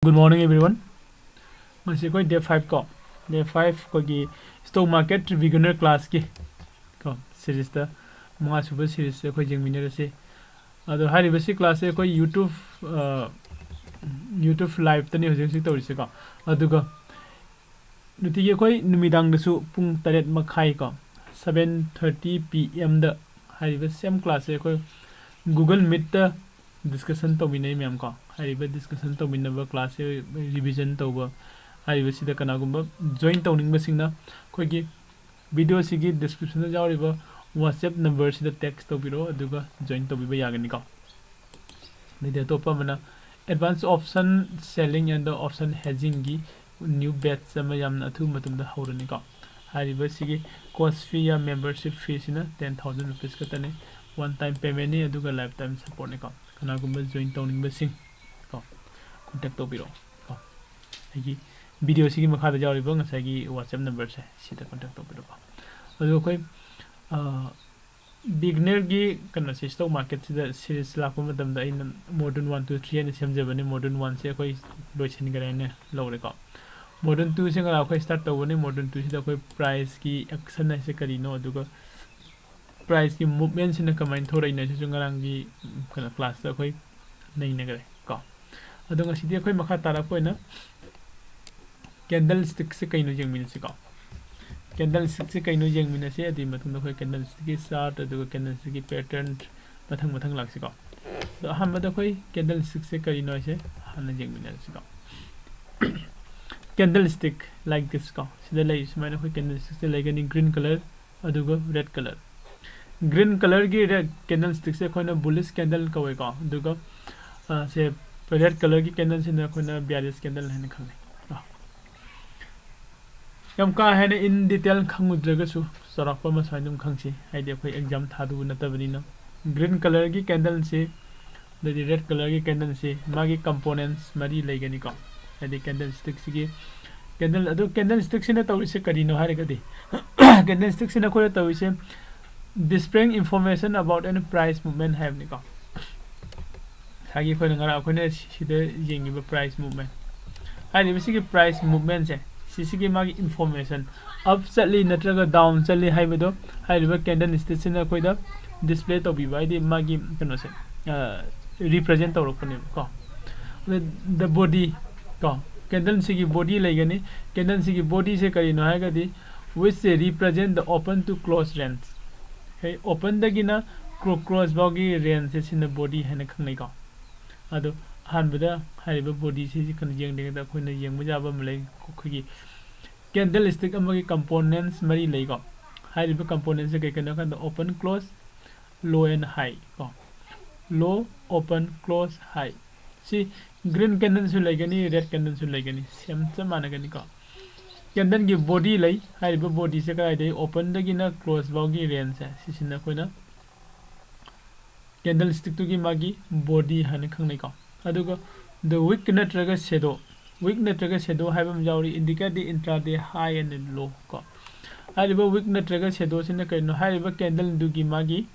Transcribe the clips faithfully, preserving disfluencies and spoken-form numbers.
Good morning everyone. ꯉꯁꯤ ꯑꯩꯈꯣꯏ day five ꯀꯣ, day five ꯑꯩꯈꯣꯏꯒꯤ stock market beginner class ꯀꯤ ꯀꯣ series ꯇ, ꯃꯉꯥ ꯁꯨꯕ series ꯁꯦ ꯑꯩꯈꯣꯏ ꯌꯦꯡꯃꯤꯟꯅꯔꯁꯤ꯫ ꯑꯗꯣ ꯍꯥꯏꯔꯤꯕꯁꯤ class ꯁꯦ ꯑꯩꯈꯣꯏ YouTube, ꯑ, YouTube live ꯇꯅꯤ ꯍꯧꯖꯤꯛ ꯍꯧꯖꯤꯛ ꯇꯧꯔꯤꯁꯦꯀꯣ꯫ ꯑꯗꯨꯒ ꯅꯨꯡꯇꯤꯒꯤ ꯑꯩꯈꯣꯏ ꯅꯨꯃꯤꯗꯥꯡꯗꯁꯨ ꯄꯨꯡ ꯇꯔꯦꯠ ꯃꯈꯥꯏ ꯀꯣ, seven thirty P M ꯗ ꯍꯥꯏꯔꯤꯕ same class ꯁꯦ ꯑꯩꯈꯣꯏ Google Meet ꯇ discussion ꯇꯧꯃꯤꯟꯅꯩ ꯃꯌꯥꯝ ꯀꯣ꯫ ꯍꯥꯏꯔꯤꯕ discussion ꯇꯧꯃꯤꯟꯅꯕ class ꯁꯦ revision ꯇꯧꯕ, ꯍꯥꯏꯔꯤꯕꯁꯤꯗ ꯀꯅꯥꯒꯨꯝꯕ join ꯇꯧꯅꯤꯡꯕꯁꯤꯡꯅ ꯑꯩꯈꯣꯏꯒꯤ video ꯁꯤꯒꯤ description ꯗ ꯌꯥꯎꯔꯤꯕ WhatsApp number ꯁꯤꯗ text ꯇꯧꯕꯤꯔꯛꯑꯣ, ꯑꯗꯨꯒ join ꯇꯧꯕꯤꯕ ꯌꯥꯒꯅꯤꯀꯣ꯫ ꯑꯗꯩꯗꯤ ꯑꯇꯣꯞꯄ ꯑꯃꯅ advance option selling and option hedging ꯒꯤ new batch ꯑꯃ ꯌꯥꯝꯅ ꯑꯊꯨꯕ ꯃꯇꯝꯗ ꯍꯧꯔꯅꯤꯀꯣ꯫ ꯍꯥꯏꯔꯤꯕꯁꯤꯒꯤ course fee ꯌꯥ membership fee ꯁꯤꯅ ten thousand rupees ꯈꯛꯇꯅꯤ꯫ One time payment ꯅꯤ, ꯑꯗꯨꯒ lifetime support ꯅꯤꯀꯣ꯫ ꯀꯅꯥꯒꯨꯝꯕ join ꯇꯧꯅꯤꯡꯕꯁꯤꯡ ꯀꯣ, contact ꯇꯧꯕꯤꯔꯛꯑꯣ ꯀꯣ꯫ ꯑꯩꯒꯤ video ꯁꯤꯒꯤ ꯃꯈꯥꯗ ꯌꯥꯎꯔꯤꯕ ꯉꯁꯥꯏꯒꯤ WhatsApp number ꯁꯦ ꯁꯤꯗ contact ꯇꯧꯕꯤꯔꯛꯑꯣ꯫ ꯑꯗꯨ ꯑꯩꯈꯣꯏ, ꯑ, beginner ꯒꯤ ꯀꯩꯅꯣꯁꯦ, stock market ꯁꯤꯗ series ꯂꯥꯛꯄ ꯃꯇꯝꯗ ꯑꯩꯅ module one, two, three ꯍꯥꯏꯅ ꯁꯦꯝꯖꯕꯅꯤ꯫ Module one ꯁꯦ ꯑꯩꯈꯣꯏ ꯂꯣꯏꯁꯤꯟꯈ꯭ꯔꯦ ꯍꯥꯏꯅ ꯂꯧꯔꯦꯀꯣ꯫ Module two ꯁꯦ ꯉꯔꯥꯡ ꯑꯩꯈꯣꯏ start ꯇꯧꯕꯅꯤ꯫ Module two ꯁꯤꯗ ꯑꯩꯈꯣꯏ price ꯀꯤ action ꯍꯥꯏꯁꯦ ꯀꯔꯤꯅꯣ, ꯑꯗꯨꯒ price ꯀꯤ movement ꯁꯤꯅ ꯀꯃꯥꯏꯅ ꯊꯣꯔꯛꯏꯅꯣ, ꯁꯤꯁꯨ ꯉꯔꯥꯡꯒꯤ, ꯎꯝ, ꯀꯩꯅꯣ class ꯇ ꯑꯩꯈꯣꯏ ꯅꯩꯅꯈ꯭ꯔꯦ ꯀꯣ꯫ ꯑꯗꯣ ꯉꯁꯤꯗꯤ ꯑꯩꯈꯣꯏ ꯃꯈꯥ ꯇꯥꯔꯛꯄ ꯑꯣꯏꯅ candlestick ꯁꯦ ꯀꯩꯅꯣ ꯌꯦꯡꯃꯤꯟꯅꯁꯤꯀꯣ꯫ Candlestick ꯁꯦ ꯀꯩꯅꯣ ꯌꯦꯡꯃꯤꯟꯅꯁꯤ꯫ ꯑꯗꯨꯒꯤ ꯃꯇꯨꯡꯗ ꯑꯩꯈꯣꯏ candlestick ꯀꯤ chart, ꯑꯗꯨꯒ candlestick ꯀꯤ pattern, ꯃꯊꯪ ꯃꯊꯪ ꯂꯥꯛꯁꯤꯀꯣ꯫ ꯑꯗꯣ ꯑꯍꯥꯟꯕꯗ ꯑꯩꯈꯣꯏ candlestick ꯁꯦ ꯀꯔꯤꯅꯣ ꯍꯥꯏꯁꯦ ꯍꯥꯟꯅ ꯌꯦꯡꯃꯤꯟꯅꯔꯁꯤꯀꯣ꯫ Candlestick like this ꯀꯣ, ꯁꯤꯗ ꯂꯩꯔꯤ ꯁꯨꯃꯥꯏꯅ ꯑꯩꯈꯣꯏ candlestick ꯁꯦ ꯂꯩꯒꯅꯤ, green colour ꯑꯗꯨꯒ red colour꯫ Green colour ꯒꯤ red candlestick ꯁꯦ ꯑꯩꯈꯣꯏꯅ bullish candle ꯀꯧꯋꯦꯀꯣ, ꯑꯗꯨꯒ, ꯑ, ꯁꯦ red colour ꯒꯤ candle ꯁꯤꯅ ꯑꯩꯈꯣꯏꯅ bearish candle ꯍꯥꯏꯅ ꯈꯪꯅꯩ ꯀꯣ꯫ ꯌꯥꯝ ꯀꯥ ꯍꯦꯟꯅ in detail ꯈꯪꯉꯨꯗ꯭ꯔꯒꯁꯨ ꯆꯥꯎꯔꯥꯛꯄ ꯑꯃ ꯁꯨꯃꯥꯏꯅ ꯑꯗꯨꯝ ꯈꯪꯁꯤ, ꯍꯥꯏꯗꯤ ꯑꯩꯈꯣꯏ exam ꯊꯥꯗꯧꯕ ꯅꯠꯇꯕꯅꯤꯅ꯫ Green colour ꯒꯤ candle ꯁꯤ, ꯑꯗꯩꯗꯤ red colour ꯒꯤ candle ꯁꯤ, ꯃꯥꯒꯤ components ꯃꯔꯤ ꯂꯩꯒꯅꯤꯀꯣ꯫ ꯍꯥꯏꯗꯤ candlestick ꯁꯤꯒꯤ candle, ꯑꯗꯨ candlestick ꯁꯤꯅ ꯇꯧꯔꯤꯁꯦ ꯀꯔꯤꯅꯣ ꯍꯥꯏꯔꯒꯗꯤ, candlestick ꯁꯤꯅ ꯑꯩꯈꯣꯏꯅ ꯇꯧꯔꯤꯁꯦ displaying information about any price movement ꯍꯥꯏꯕꯅꯤꯀꯣ꯫ ꯉꯁꯥꯏꯒꯤ ꯑꯩꯈꯣꯏꯅ ꯉꯔꯥꯡ ꯑꯩꯈꯣꯏꯅ ꯁꯤꯗ ꯌꯦꯡꯉꯤꯕ price movement, ꯍꯥꯏꯔꯤꯕ ꯁꯤꯒꯤ price movementꯁꯦ, ꯁꯤꯁꯤꯒꯤ ꯃꯥꯒꯤ information, up ꯆꯠꯂꯤ ꯅꯠꯇ꯭ꯔꯒ down ꯆꯠꯂꯤ ꯍꯥꯏꯕꯗꯣ ꯍꯥꯏꯔꯤꯕ candlestickꯁꯤꯅ ꯑꯩꯈꯣꯏꯗ display ꯇꯧꯕꯤꯕ, ꯍꯥꯏꯗꯤ ꯃꯥꯒꯤ ꯀꯩꯅꯣꯁꯦ represent ꯇꯧꯔꯛꯄꯅꯦꯕꯀꯣ꯫ ꯑꯗ the body ꯀꯣ, candle ꯁꯤꯒꯤ body ꯂꯩꯒꯅꯤ꯫ Candle ꯁꯤꯒꯤ bodyꯁꯦ ꯀꯔꯤꯅꯣ ꯍꯥꯏꯔꯒꯗꯤ which represent the open to close range꯫ Okay, openꯗꯒꯤꯅ close ꯐꯥꯎꯒꯤ rangeꯁꯦ ꯁꯤꯅ body ꯍꯥꯏꯅ ꯈꯪꯅꯩꯀꯣ꯫ ꯑꯗꯣ ꯑꯍꯥꯟꯕꯗ ꯍꯥꯏꯔꯤꯕ bodyꯁꯤ ꯌꯦꯡꯗ꯭ꯔꯤꯉꯩꯗ ꯑꯩꯈꯣꯏꯅ ꯌꯦꯡꯕ ꯌꯥꯕ ꯑꯃ ꯂꯩ꯫ ꯑꯩꯈꯣꯏꯒꯤ candlestick ꯑꯃꯒꯤ components ꯃꯔꯤ ꯂꯩꯀꯣ꯫ ꯍꯥꯏꯔꯤꯕ componentsꯁꯦ ꯀꯩ ꯀꯩꯅꯣ ꯍꯥꯏ ꯀꯥꯟꯗ open, close, low and high ꯀꯣ꯫ Low, open, close, high꯫ ꯁꯤ green candleꯁꯨ ꯂꯩꯒꯅꯤ, red candleꯁꯨ ꯂꯩꯒꯅꯤ, same ꯆꯞ ꯃꯥꯟꯅꯒꯅꯤꯀꯣ꯫ Candleꯒꯤ body ꯂꯩ꯫ ꯍꯥꯏꯔꯤꯕ bodyꯁꯦ ꯀꯗꯥꯏꯗꯒꯤ openꯗꯒꯤꯅ close ꯐꯥꯎꯒꯤ rangeꯁꯦ, ꯁꯤꯁꯤꯅ ꯑꯩꯈꯣꯏꯅ candlestickꯇꯨꯒꯤ ꯃꯥꯒꯤ body ꯍꯥꯏꯅ ꯈꯪꯅꯩꯀꯣ꯫ ꯑꯗꯨꯒ the wick ꯅꯠꯇ꯭ꯔꯒ shadow, wick ꯅꯠꯇ꯭ꯔꯒ shadow ꯍꯥꯏꯕ ꯑꯃ ꯌꯥꯎꯔꯤ, indicate the intraday high and low ꯀꯣ꯫ ꯍꯥꯏꯔꯤꯕ wick ꯅꯠꯇ꯭ꯔꯒ shadowꯁꯤꯅ ꯀꯩꯅꯣ? ꯍꯥꯏꯔꯤꯕ candleꯗꯨꯒꯤ ꯃꯥꯒꯤ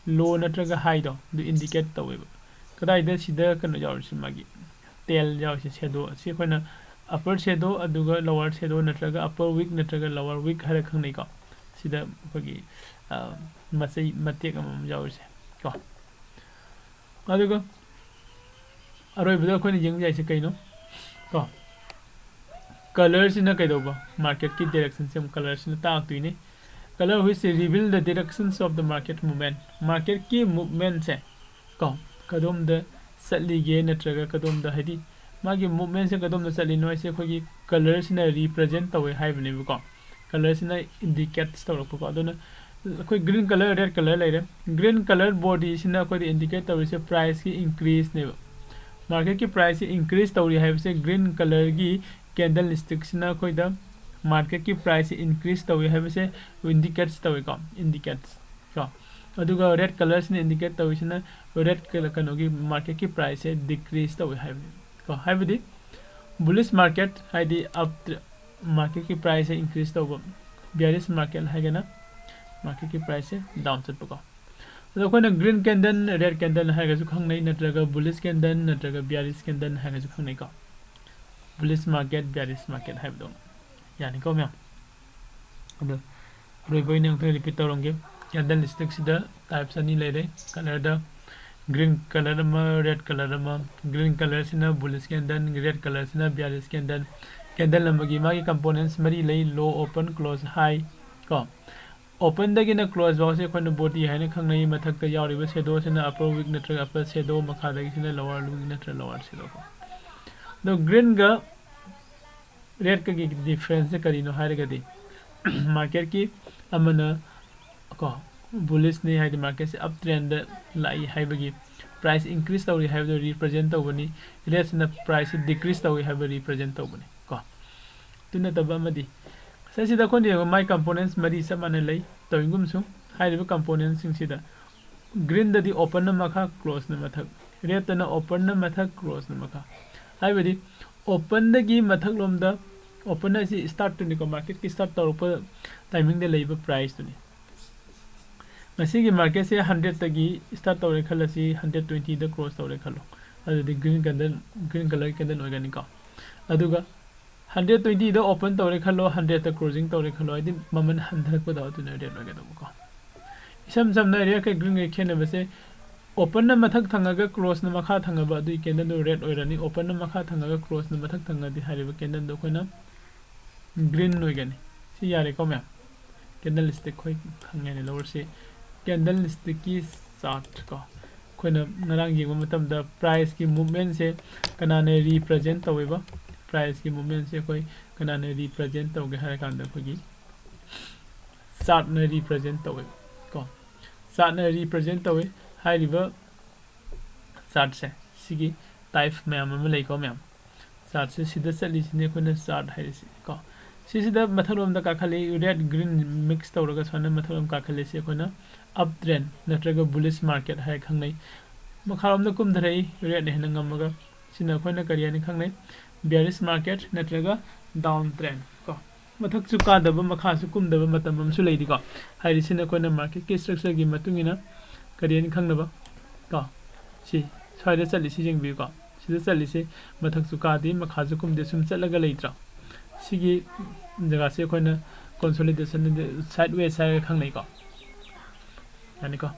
low ꯅꯠꯇ꯭ꯔꯒ highꯗꯣ ꯑꯗꯨ indicate ꯇꯧꯋꯦꯕ꯫ ꯀꯗꯥꯏꯗ? ꯁꯤꯗ ꯀꯩꯅꯣ ꯌꯥꯎꯔꯤꯁꯦ, ꯃꯥꯒꯤ tail ꯌꯥꯎꯔꯤꯁꯦ, shadow꯫ ꯁꯤ ꯑꯩꯈꯣꯏꯅ upper shadow ꯑꯗꯨꯒ lower shadow ꯅꯠꯇ꯭ꯔꯒ upper wick ꯅꯠꯇ꯭ꯔꯒ lower wick ꯍꯥꯏꯔ ꯈꯪꯅꯩꯀꯣ꯫ ꯁꯤꯗ ꯑꯩꯈꯣꯏꯒꯤ, ꯑ, ꯃꯆꯩ ꯃꯇꯦꯛ ꯑꯃꯃꯝ ꯌꯥꯎꯔꯤꯁꯦ ꯀꯣ꯫ ꯑꯗꯨꯒ ꯑꯔꯣꯏꯕꯗ ꯑꯩꯈꯣꯏꯅ ꯌꯦꯡꯕ ꯌꯥꯏꯁꯦ ꯀꯩꯅꯣ ꯀꯣ? Colourꯁꯤꯅ ꯀꯩꯗꯧꯕ? Marketꯀꯤ directionꯁꯦ ꯑꯃꯨꯛ colourꯁꯤꯅ ꯇꯥꯛꯇꯣꯏꯅꯤ꯫ Colour which reveal the directions of the market movement꯫ Marketꯀꯤ movementꯁꯦ ꯀꯣ, ꯀꯗꯣꯝꯗ ꯆꯠꯂꯤꯒꯦ ꯅꯠꯇ꯭ꯔꯒ ꯀꯗꯣꯝꯗ, ꯍꯥꯏꯗꯤ ꯃꯥꯒꯤ movementꯁꯦ ꯀꯗꯣꯝꯗ ꯆꯠꯂꯤꯅꯣ ꯍꯥꯏꯁꯦ ꯑꯩꯈꯣꯏꯒꯤ colourꯁꯤꯅ represent ꯇꯧꯋꯦ ꯍꯥꯏꯕꯅꯦꯕꯀꯣ꯫ Colourꯁꯤꯅ indicates ꯇꯧꯔꯛꯄꯀꯣ꯫ ꯑꯗꯨꯅ ꯑꯩꯈꯣꯏ green colour, red colour ꯂꯩꯔꯦ꯫ Green colour bodyꯁꯤꯅ ꯑꯩꯈꯣꯏꯗ indicate ꯇꯧꯔꯤꯁꯦ priceꯀꯤ increaseꯅꯦꯕ꯫ Marketꯀꯤ priceꯁꯦ increase ꯇꯧꯔꯤ ꯍꯥꯏꯕꯁꯦ green colourꯒꯤ candlestickꯁꯤꯅ ꯑꯩꯈꯣꯏꯗ marketꯀꯤ priceꯁꯦ increase ꯇꯧꯏ ꯍꯥꯏꯕꯁꯦ indicates ꯇꯧꯏꯀꯣ, indicates ꯀꯣ꯫ ꯑꯗꯨꯒ red colourꯁꯤꯅ indicate ꯇꯧꯔꯤꯁꯤꯅ red colour, ꯀꯩꯅꯣꯒꯤ marketꯀꯤ priceꯁꯦ decrease ꯇꯧꯏ ꯍꯥꯏꯕꯅꯤ ꯀꯣ꯫ ꯍꯥꯏꯕꯗꯤ bullish market ꯍꯥꯏꯗꯤ up, marketꯀꯤ priceꯁꯦ increase ꯇꯧꯕ, bearish market ꯍꯥꯏꯒꯅ marketꯀꯤ priceꯁꯦ down ꯆꯠꯄꯀꯣ꯫ ꯑꯗꯣ ꯑꯩꯈꯣꯏꯅ green candle, red candle ꯍꯥꯏꯔꯒꯁꯨ ꯈꯪꯅꯩ, ꯅꯠꯇ꯭ꯔꯒ bullish candle ꯅꯠꯇ꯭ꯔꯒ bearish candle ꯍꯥꯏꯔꯒꯁꯨ ꯈꯪꯅꯩꯀꯣ꯫ Bullish market, bearish market ꯍꯥꯏꯕꯗꯣ꯫ ꯌꯥꯅꯤꯀꯣ ꯃꯌꯥꯝ? ꯑꯗꯣ ꯑꯔꯣꯏꯕ ꯑꯣꯏꯅ ꯑꯃꯨꯛꯇꯪ repeat ꯇꯧꯔꯝꯒꯦ꯫ Candlestick ꯁꯤꯗ types ꯑꯅꯤ ꯂꯩꯔꯦ꯫ Colour ꯗ green colour ꯑꯃ, red colour ꯑꯃ꯫ Green colour ꯁꯤꯅ bullish candle, red colour ꯁꯤꯅ bearish candle꯫ Candle ꯑꯃꯒꯤ ꯃꯥꯒꯤ components ꯃꯔꯤ ꯂꯩ: low, open, close, high ꯀꯣ꯫ Open ꯗꯒꯤꯅ close ꯐꯥꯎꯁꯦ ꯑꯩꯈꯣꯏꯅ body ꯍꯥꯏꯅ ꯈꯪꯅꯩ꯫ ꯃꯊꯛꯇ ꯌꯥꯎꯔꯤꯕ shadow ꯁꯤꯅ upper wick ꯅꯠꯇ꯭ꯔꯒ upper shadow, ꯃꯈꯥꯗꯒꯤꯁꯤꯅ lower wick ꯅꯠꯇ꯭ꯔꯒ lower shadow ꯀꯣ꯫ ꯑꯗꯣ green ꯒ red ꯀꯒꯤ difference ꯁꯦ ꯀꯔꯤꯅꯣ ꯍꯥꯏꯔꯒꯗꯤ, market ꯀꯤ ꯑꯃꯅ ꯀꯣ, bullish ꯅꯤ ꯍꯥꯏꯗꯤ market ꯁꯦ up trend ꯗ ꯂꯥꯛꯏ ꯍꯥꯏꯕꯒꯤ, price increase ꯇꯧꯔꯤ ꯍꯥꯏꯕꯗꯨ represent ꯇꯧꯕꯅꯤ꯫ Red ꯁꯤꯅ price ꯁꯤ decrease ꯇꯧꯏ ꯍꯥꯏꯕ represent ꯇꯧꯕꯅꯤ ꯀꯣ꯫ ꯑꯗꯨ ꯅꯠꯇꯕ ꯑꯃꯗꯤ, ꯉꯁꯥꯏ ꯁꯤꯗ ꯑꯩꯈꯣꯏꯅ ꯌꯦꯡꯕ ꯃꯥꯏ components ꯃꯔꯤ ꯆꯞ ꯃꯥꯟꯅ ꯂꯩ꯫ ꯇꯧꯏꯒꯨꯝꯁꯨ ꯍꯥꯏꯔꯤꯕ components ꯁꯤꯡꯁꯤꯗ green ꯗꯗꯤ open ꯅ ꯃꯈꯥ, close ꯅ ꯃꯊꯛ, red ꯇꯅ open ꯅ ꯃꯊꯛ, close ꯅ ꯃꯈꯥ꯫ ꯍꯥꯏꯕꯗꯤ open ꯗꯒꯤ ꯃꯊꯛꯂꯣꯝꯗ, open ꯍꯥꯏꯁꯤ start ꯇꯨꯅꯤꯀꯣ, market ꯀꯤ start ꯇꯧꯔꯛꯄ timing ꯗ ꯂꯩꯕ price ꯇꯨꯅꯤ꯫ ꯉꯁꯤꯒꯤ market ꯁꯦ hundred ꯇꯒꯤ start ꯇꯧꯔꯦ ꯈꯜꯂꯁꯤ, hundred twenty ꯗ close ꯇꯧꯔꯦ ꯈꯜꯂꯣ, ꯑꯗꯨꯗꯤ green candle, green colour candle ꯑꯣꯏꯒꯅꯤꯀꯣ꯫ ꯑꯗꯨꯒ hundred twenty ꯗ open ꯇꯧꯔꯦ ꯈꯜꯂꯣ, hundred ꯇ closing ꯇꯧꯔꯦ ꯈꯜꯂꯣ, ꯍꯥꯏꯗꯤ ꯃꯃꯜ ꯍꯟꯊꯔꯛꯄꯗꯣ, ꯑꯗꯨꯅ red ꯑꯣꯏꯒꯗꯧꯕꯀꯣ꯫ ꯏꯁꯝ ꯁꯝꯅ red ꯀ green ꯀ ꯈꯦꯠꯅꯕꯁꯦ, open ꯅ ꯃꯊꯛ ꯊꯪꯉꯒ close ꯅ ꯃꯈꯥ ꯊꯪꯉꯕ, ꯑꯗꯨꯒꯤ candle ꯗꯨ red ꯑꯣꯏꯔꯅꯤ꯫ Open ꯅ ꯃꯈꯥ ꯊꯪꯉꯒ close ꯅ ꯃꯊꯛ ꯊꯪꯉꯗꯤ ꯍꯥꯏꯔꯤꯕ candle ꯗꯨ ꯑꯩꯈꯣꯏꯅ green ꯑꯣꯏꯒꯅꯤ꯫ ꯁꯤ ꯌꯥꯔꯦꯀꯣ ꯃꯌꯥꯝ? Candlestick ꯑꯩꯈꯣꯏ ꯈꯪꯉꯦꯅꯦ ꯂꯧꯔꯁꯤ꯫ Candlestick ꯀꯤ chart ꯀꯣ, ꯑꯩꯈꯣꯏꯅ ꯉꯔꯥꯡ ꯌꯦꯡꯕ ꯃꯇꯝꯗ price ꯀꯤ movement ꯁꯦ ꯀꯅꯥꯅ represent ꯇꯧꯋꯦꯕ? Price ꯀꯤ movement ꯁꯦ ꯑꯩꯈꯣꯏ ꯀꯅꯥꯅ represent ꯇꯧꯒꯦ ꯍꯥꯏꯔ ꯀꯥꯟꯗ ꯑꯩꯈꯣꯏꯒꯤ chart ꯅ represent ꯇꯧꯋꯦ ꯀꯣ꯫ Chart ꯅ represent ꯇꯧꯋꯦ꯫ ꯍꯥꯏꯔꯤꯕ chart ꯁꯦ, ꯁꯤꯒꯤ type ꯃꯌꯥꯝ ꯑꯃ ꯂꯩꯀꯣ ꯃꯌꯥꯝ꯫ Chart ꯁꯦ ꯁꯤꯗ ꯆꯠꯂꯤꯁꯤꯅꯦ ꯑꯩꯈꯣꯏꯅ chart ꯍꯥꯏꯔꯤꯁꯤ ꯀꯣ꯫ ꯁꯤꯁꯤꯗ ꯃꯊꯛꯂꯣꯝꯗ ꯀꯥꯈꯠꯂꯤ, red green mix ꯇꯧꯔꯒ ꯁꯨꯃꯥꯏꯅ ꯃꯊꯛꯂꯣꯝ ꯀꯥꯈꯠꯂꯤꯁꯤ ꯑꯩꯈꯣꯏꯅ up trend ꯅꯠꯇ꯭ꯔꯒ bullish market ꯍꯥꯏꯔ ꯈꯪꯅꯩ꯫ ꯃꯈꯥꯔꯣꯝꯗ ꯀꯨꯝꯊꯔꯛꯏ, red ꯅ ꯍꯦꯟꯅ ꯉꯝꯃꯒ, ꯁꯤꯅ ꯑꯩꯈꯣꯏꯅ ꯀꯔꯤ ꯍꯥꯏꯅ ꯈꯪꯅꯩ? Bearish market ꯅꯠꯇ꯭ꯔꯒ down trend ꯀꯣ꯫ ꯃꯊꯛꯁꯨ ꯀꯥꯗꯕ, ꯃꯈꯥꯁꯨ ꯀꯨꯝꯗꯕ ꯃꯇꯝ ꯑꯃꯁꯨ ꯂꯩꯔꯤꯀꯣ꯫ ꯍꯥꯏꯔꯤꯁꯤꯅ ꯑꯩꯈꯣꯏꯅ market ꯀꯤ structure ꯒꯤ ꯃꯇꯨꯡ ꯏꯟꯅ ꯀꯔꯤ ꯍꯥꯏꯅ ꯈꯪꯅꯕ? ꯀꯣ, ꯁꯤ ꯁ꯭ꯋꯥꯏꯗ ꯆꯠꯂꯤꯁꯤ ꯌꯦꯡꯕꯤꯌꯨꯀꯣ꯫ ꯁꯤꯗ ꯆꯠꯂꯤꯁꯤ ꯃꯊꯛꯁꯨ ꯀꯥꯗꯦ, ꯃꯈꯥꯁꯨ ꯀꯨꯝꯗꯦ, ꯁꯨꯝ ꯆꯠꯂꯒ ꯂꯩꯇ꯭ꯔꯣ? ꯁꯤꯒꯤ ꯖꯒꯥꯁꯦ ꯑꯩꯈꯣꯏꯅ consolidation, sideways ꯍꯥꯏꯔꯒ ꯈꯪꯅꯩꯀꯣ꯫ ꯌꯥꯅꯤꯀꯣ?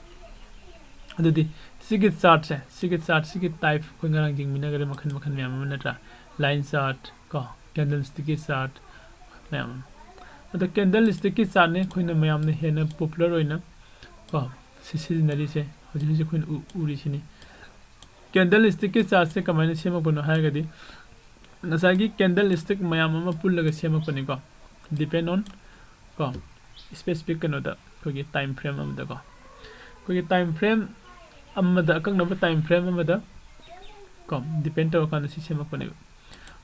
ꯑꯗꯨꯗꯤ ꯁꯤꯒꯤ ꯆꯥꯔꯠꯁꯦ, ꯁꯤꯒꯤ ꯆꯥꯔꯠꯁꯤꯒꯤ ꯇꯥꯏꯞ ꯑꯩꯈꯣꯏ ꯉꯔꯥꯡ ꯌꯦꯡꯃꯤꯟꯅꯈ꯭ꯔꯦ, ꯃꯈꯜ ꯃꯈꯜ ꯃꯌꯥꯝ ꯑꯃ, ꯅꯠꯇ꯭ꯔꯥ? ꯂꯥꯏꯟ ꯆꯥꯔꯠ ꯀꯣ, ꯀꯦꯟꯗꯜ ꯁ꯭ꯇꯤꯛꯀꯤ ꯆꯥꯔꯠ ꯃꯌꯥꯝ ꯑꯃ꯫ ꯑꯗꯣ ꯀꯦꯟꯗꯜ ꯁ꯭ꯇꯤꯛꯀꯤ ꯆꯥꯔꯠꯅꯦ ꯑꯩꯈꯣꯏꯅ ꯃꯌꯥꯝꯅ ꯍꯦꯟꯅ ꯄꯣꯄꯨꯂꯔ ꯑꯣꯏꯅ ꯀꯣ ꯁꯤ ꯁꯤꯖꯤꯟꯅꯔꯤꯁꯦ, ꯍꯧꯖꯤꯛ ꯍꯧꯖꯤꯛ ꯑꯩꯈꯣꯏꯅ ꯎ- ꯎꯔꯤꯁꯤꯅꯤ꯫ ꯀꯦꯟꯗꯜ ꯁ꯭ꯇꯤꯛꯀꯤ ꯆꯥꯔꯠꯁꯦ ꯀꯃꯥꯏꯅ ꯁꯦꯝꯃꯛꯄꯅꯣ ꯍꯥꯏꯔꯒꯗꯤ, ꯉꯁꯥꯏꯒꯤ ꯀꯦꯟꯗꯜ ꯁ꯭ꯇꯤꯛ ꯃꯌꯥꯝ ꯑꯃ ꯄꯨꯜꯂꯒ ꯁꯦꯝꯃꯛꯄꯅꯤꯀꯣ, depend on ꯀꯣ specific ꯀꯩꯅꯣꯗ, ꯑꯩꯈꯣꯏꯒꯤ ꯇꯥꯏꯝ ꯐ꯭ꯔꯦꯝ ꯑꯃꯗꯀꯣ, ꯑꯩꯈꯣꯏꯒꯤ ꯇꯥꯏꯝ ꯐ꯭ꯔꯦꯝ ꯑꯃꯗ, ꯑꯀꯛꯅꯕ ꯇꯥꯏꯝ ꯐ꯭ꯔꯦꯝ ꯑꯃꯗ ꯀꯣ ꯗꯤꯄꯦꯟ ꯇꯧꯔꯀꯥꯟꯗ ꯁꯤ ꯁꯦꯝꯃꯛꯄꯅꯦꯕ꯫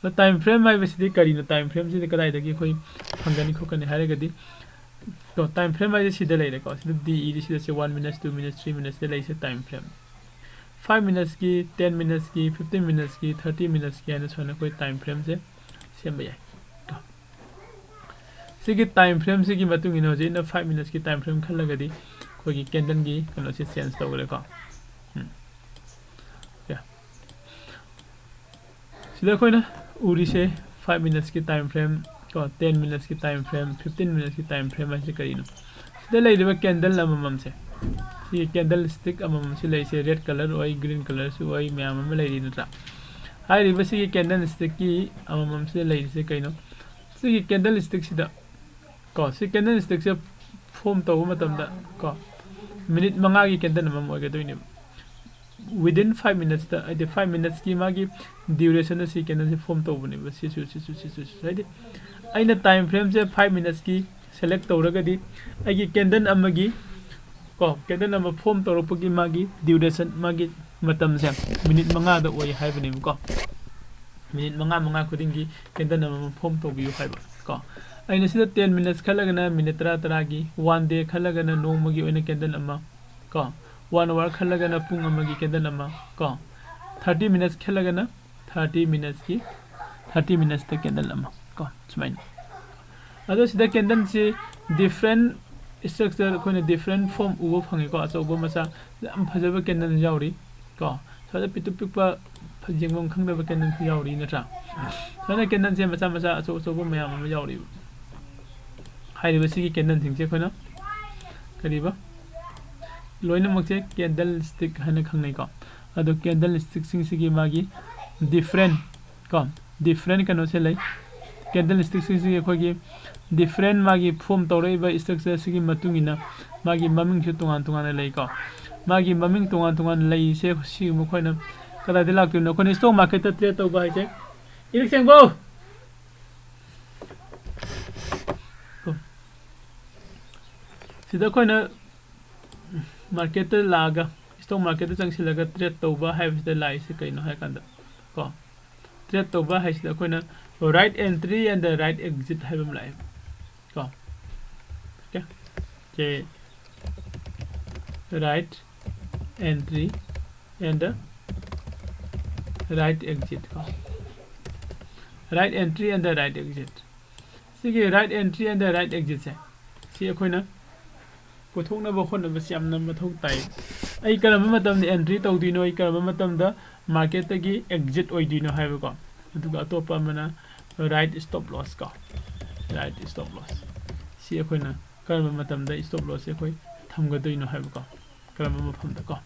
ꯑꯗꯣ ꯇꯥꯏꯝ ꯐ꯭ꯔꯦꯝ ꯍꯥꯏꯕꯁꯤꯗꯤ ꯀꯔꯤꯅꯣ? ꯇꯥꯏꯝ ꯐ꯭ꯔꯦꯝꯁꯤꯗꯤ ꯀꯗꯥꯏꯗꯒꯤ ꯑꯩꯈꯣꯏ ꯐꯪꯒꯅꯤ ꯈꯣꯠꯀꯅꯤ ꯍꯥꯏꯔꯒꯗꯤ, ꯀꯣ ꯇꯥꯏꯝ ꯐ꯭ꯔꯦꯝ ꯍꯥꯏꯁꯦ ꯁꯤꯗ ꯂꯩꯔꯦꯀꯣ꯫ ꯁꯤꯗ ꯗꯤ ꯏꯗꯤ ꯁꯤꯗ ꯁꯤ one minutes, two minutes, three minutesꯇ ꯂꯩꯔꯤꯁꯦ time frame. Five minutesꯀꯤ, ten minutesꯀꯤ, fifteen minutesꯀꯤ, thirty minutesꯀꯤ ꯍꯥꯏꯅ ꯁꯨꯃꯥꯏꯅ ꯑꯩꯈꯣꯏ ꯇꯥꯏꯝ ꯐ꯭ꯔꯦꯝꯁꯦ ꯁꯦꯝꯕ ꯌꯥꯏ꯫ ꯀꯣ ꯁꯤꯒꯤ ꯇꯥꯏꯝ ꯐ꯭ꯔꯦꯝꯁꯤꯒꯤ ꯃꯇꯨꯡ ꯏꯟꯅ ꯍꯧꯖꯤꯛ ꯑꯩꯅ five minutesꯀꯤ ꯇꯥꯏꯝ ꯐ꯭ꯔꯦꯝ ꯈꯜꯂꯒꯗꯤ ꯑꯩꯈꯣꯏꯒꯤ ꯀꯦꯟꯗꯜꯒꯤ ꯀꯩꯅꯣꯁꯦ ꯆꯦꯟꯖ ꯇꯧꯈ꯭ꯔꯦꯀꯣ꯫ ꯎꯝ꯫ ꯌꯥ꯫ ꯁꯤꯗ ꯑꯩꯈꯣꯏꯅ ꯎꯔꯤꯁꯦ five minutesꯀꯤ ꯇꯥꯏꯝ ꯐ꯭ꯔꯦꯝ ꯀꯣ, ten minutesꯀꯤ ꯇꯥꯏꯝ ꯐ꯭ꯔꯦꯝ, fifteen minutesꯀꯤ ꯇꯥꯏꯝ ꯐ꯭ꯔꯦꯝ ꯍꯥꯏꯁꯦ ꯀꯔꯤꯅꯣ? ꯁꯤꯗ ꯂꯩꯔꯤꯕ ꯀꯦꯟꯗꯜ ꯑꯃꯃꯝꯁꯦ, ꯁꯤꯒꯤ ꯀꯦꯟꯗꯜ ꯁ꯭ꯇꯤꯛ ꯑꯃꯃꯝꯁꯤ ꯂꯩꯔꯤꯁꯦ red colour ꯑꯣꯏ, green colourꯁꯨ ꯑꯣꯏ, ꯃꯌꯥꯝ ꯑꯃ ꯂꯩꯔꯤ ꯅꯠꯇ꯭ꯔꯥ? ꯍꯥꯏꯔꯤꯕ ꯁꯤꯒꯤ ꯀꯦꯟꯗꯜ ꯁ꯭ꯇꯤꯛꯀꯤ ꯑꯃꯃꯝꯁꯤꯗ ꯂꯩꯔꯤꯁꯦ ꯀꯩꯅꯣ? ꯁꯤꯒꯤ ꯀꯦꯟꯗꯜ ꯁ꯭ꯇꯤꯛꯁꯤꯗ ꯀꯣ, ꯁꯤ ꯀꯦꯟꯗꯜ ꯁ꯭ꯇꯤꯛꯁꯦ ꯐꯣꯝ ꯇꯧꯕ ꯃꯇꯝꯗ ꯀꯣ, ꯃꯤꯅꯤꯠ ꯃꯉꯥꯒꯤ ꯀꯦꯟꯗꯜ ꯑꯃꯃꯝ ꯑꯣꯏꯒꯗꯣꯏꯅꯦꯕ꯫ Within five minutesꯇ, ꯍꯥꯏꯗꯤ five minutesꯀꯤ ꯃꯥꯒꯤ duration ꯁꯤ ꯀꯦꯟꯗꯜꯁꯦ ꯐꯣꯝ ꯇꯧꯕꯅꯦꯕ꯫ ꯁꯤꯁꯨ, ꯁꯤꯁꯨ, ꯁꯤꯁꯨ, ꯁꯤꯁꯨ꯫ ꯍꯥꯏꯗꯤ ꯑꯩꯅ ꯇꯥꯏꯝ ꯐ꯭ꯔꯦꯝꯁꯦ five minutesꯀꯤ ꯁꯦꯂꯦꯛ ꯇꯧꯔꯒꯗꯤ, ꯑꯩꯒꯤ ꯀꯦꯟꯗꯜ ꯑꯃꯒꯤ ꯀꯣ, ꯀꯦꯟꯗꯜ ꯑꯃ ꯐꯣꯝ ꯇꯧꯔꯛꯄꯒꯤ ꯃꯥꯒꯤ duration, ꯃꯥꯒꯤ ꯃꯇꯝꯁꯦ ꯃꯤꯅꯤꯠ ꯃꯉꯥꯗ ꯑꯣꯏ ꯍꯥꯏꯕꯅꯦꯕꯀꯣ꯫ ꯃꯤꯅꯤꯠ ꯃꯉꯥ, ꯃꯉꯥ ꯈꯨꯗꯤꯡꯒꯤ ꯀꯦꯟꯗꯜ ꯑꯃꯃꯝ ꯐꯣꯝ ꯇꯧꯕꯤꯌꯨ ꯍꯥꯏꯕ ꯀꯣ꯫ ꯑꯩꯅ ꯁꯤꯗ ten minutes ꯈꯜꯂꯒꯅ ꯃꯤꯅꯤꯠ ꯇꯔꯥ, ꯇꯔꯥꯒꯤ, one day ꯈꯜꯂꯒꯅ ꯅꯣꯡꯃꯒꯤ ꯑꯣꯏꯅ ꯀꯦꯟꯗꯜ ꯑꯃ ꯀꯣ, one hour ꯈꯜꯂꯒꯅ ꯄꯨꯡ ꯑꯃꯒꯤ ꯀꯦꯟꯗꯜ ꯑꯃ ꯀꯣ, thirty minutes ꯈꯜꯂꯒꯅ thirty minutesꯀꯤ, thirty minutesꯇ ꯀꯦꯟꯗꯜ ꯑꯃ ꯀꯣ, ꯁꯨꯃꯥꯏꯅ꯫ ꯑꯗꯣ ꯁꯤꯗ ꯀꯦꯟꯗꯜꯁꯤ different Structure ꯑꯩꯈꯣꯏꯅ different form ꯎꯕ ꯐꯪꯉꯤꯀꯣ꯫ ꯑꯆꯧꯕ ꯃꯆꯥ ꯌꯥꯝ ꯐꯖꯕ candle ꯌꯥꯎꯔꯤ ꯀꯣ꯫ ꯁ꯭ꯋꯥꯏꯗ ꯄꯤꯛꯇꯨ ꯄꯤꯛꯄ ꯐ-, ꯌꯦꯡꯐꯝ ꯈꯪꯗꯕ candleꯁꯨ ꯌꯥꯎꯔꯤ ꯅꯠꯇ꯭ꯔꯥ? ꯁꯨꯃꯥꯏꯅ candleꯁꯦ ꯃꯆꯥ ꯃꯆꯥ ꯑꯆꯧ ꯑꯆꯧꯕ ꯃꯌꯥꯝ ꯑꯃ ꯌꯥꯎꯔꯤꯕ꯫ ꯍꯥꯏꯔꯤꯕ ꯁꯤꯒꯤ candleꯁꯤꯡꯁꯦ ꯑꯩꯈꯣꯏꯅ ꯀꯔꯤꯕ? ꯂꯣꯏꯅꯃꯛꯁꯦ candlestick ꯍꯥꯏꯅ ꯈꯪꯅꯩꯀꯣ꯫ ꯑꯗꯣ candlestickꯁꯤꯡꯁꯤꯒꯤ ꯃꯥꯒꯤ different ꯀꯣ, different ꯀꯩꯅꯣꯁꯦ ꯂꯩ꯫ Candlestickꯁꯤꯡꯁꯤꯒꯤ ꯑꯩꯈꯣꯏꯒꯤ different ꯃꯥꯒꯤ form ꯇꯧꯔꯛꯏꯕ structureꯁꯤꯒꯤ ꯃꯇꯨꯡ ꯏꯟꯅ ꯃꯥꯒꯤ ꯃꯃꯤꯡꯁꯨ ꯇꯣꯉꯥꯟ ꯇꯣꯉꯥꯟꯅ ꯂꯩꯀꯣ꯫ ꯃꯥꯒꯤ ꯃꯃꯤꯡ ꯇꯣꯉꯥꯟ ꯇꯣꯉꯥꯟꯅ ꯂꯩꯔꯤꯁꯦ ꯁꯤꯒꯨꯝꯕ ꯑꯩꯈꯣꯏꯅ ꯀꯗꯥꯏꯗ ꯂꯥꯛꯇꯣꯏꯅꯣ? ꯑꯩꯈꯣꯏꯅ stock marketꯇ trade ꯇꯧꯕ ꯍꯥꯏꯁꯦ, ꯏꯔꯤꯛ ꯁꯦꯡꯕꯧ! ꯁꯤꯗ ꯑꯩꯈꯣꯏꯅ marketꯇ ꯂꯥꯛꯑꯒ, stock marketꯇ ꯆꯪꯁꯤꯜꯂꯒ trade ꯇꯧꯕ ꯍꯥꯏꯕꯁꯤꯗ ꯂꯥꯛꯏꯁꯦ ꯀꯩꯅꯣ ꯍꯥꯏ ꯀꯥꯟꯗ ꯀꯣ, trade ꯇꯧꯕ ꯍꯥꯏꯁꯤꯗ ꯑꯩꯈꯣꯏꯅ right entry and the right exit ꯍꯥꯏꯕ ꯑꯃ ꯂꯥꯛꯑꯦ ꯀꯣ꯫ Okay? Say right entry and the right exit ꯀꯣ꯫ Right entry and the right exit꯫ ꯁꯤꯒꯤ right entry and the right exitꯁꯦ ꯁꯤ ꯑꯩꯈꯣꯏꯅ ꯄꯨꯊꯣꯛꯅꯕ ꯍꯣꯠꯅꯕꯁꯤ ꯌꯥꯝꯅ ꯃꯊꯧ ꯇꯥꯏ꯫ ꯑꯩ ꯀꯔꯝꯕ ꯃꯇꯝꯗ entry ꯇꯧꯗꯣꯏꯅꯣ, ꯑꯩ ꯀꯔꯝꯕ ꯃꯇꯝꯗ marketꯇꯒꯤ exit ꯑꯣꯏꯗꯣꯏꯅꯣ ꯍꯥꯏꯕꯀꯣ꯫ ꯑꯗꯨꯒ ꯑꯇꯣꯞꯄ ꯑꯃꯅ right stop loss ꯀꯣ, right stop loss꯫ ꯁꯤ ꯑꯩꯈꯣꯏꯅ ꯀꯔꯝꯕ ꯃꯇꯝꯗ stop lossꯁꯦ ꯑꯩꯈꯣꯏ ꯊꯝꯒꯗꯣꯏꯅꯣ ꯍꯥꯏꯕꯀꯣ, ꯀꯔꯝꯕ ꯃꯐꯝꯗ ꯀꯣ꯫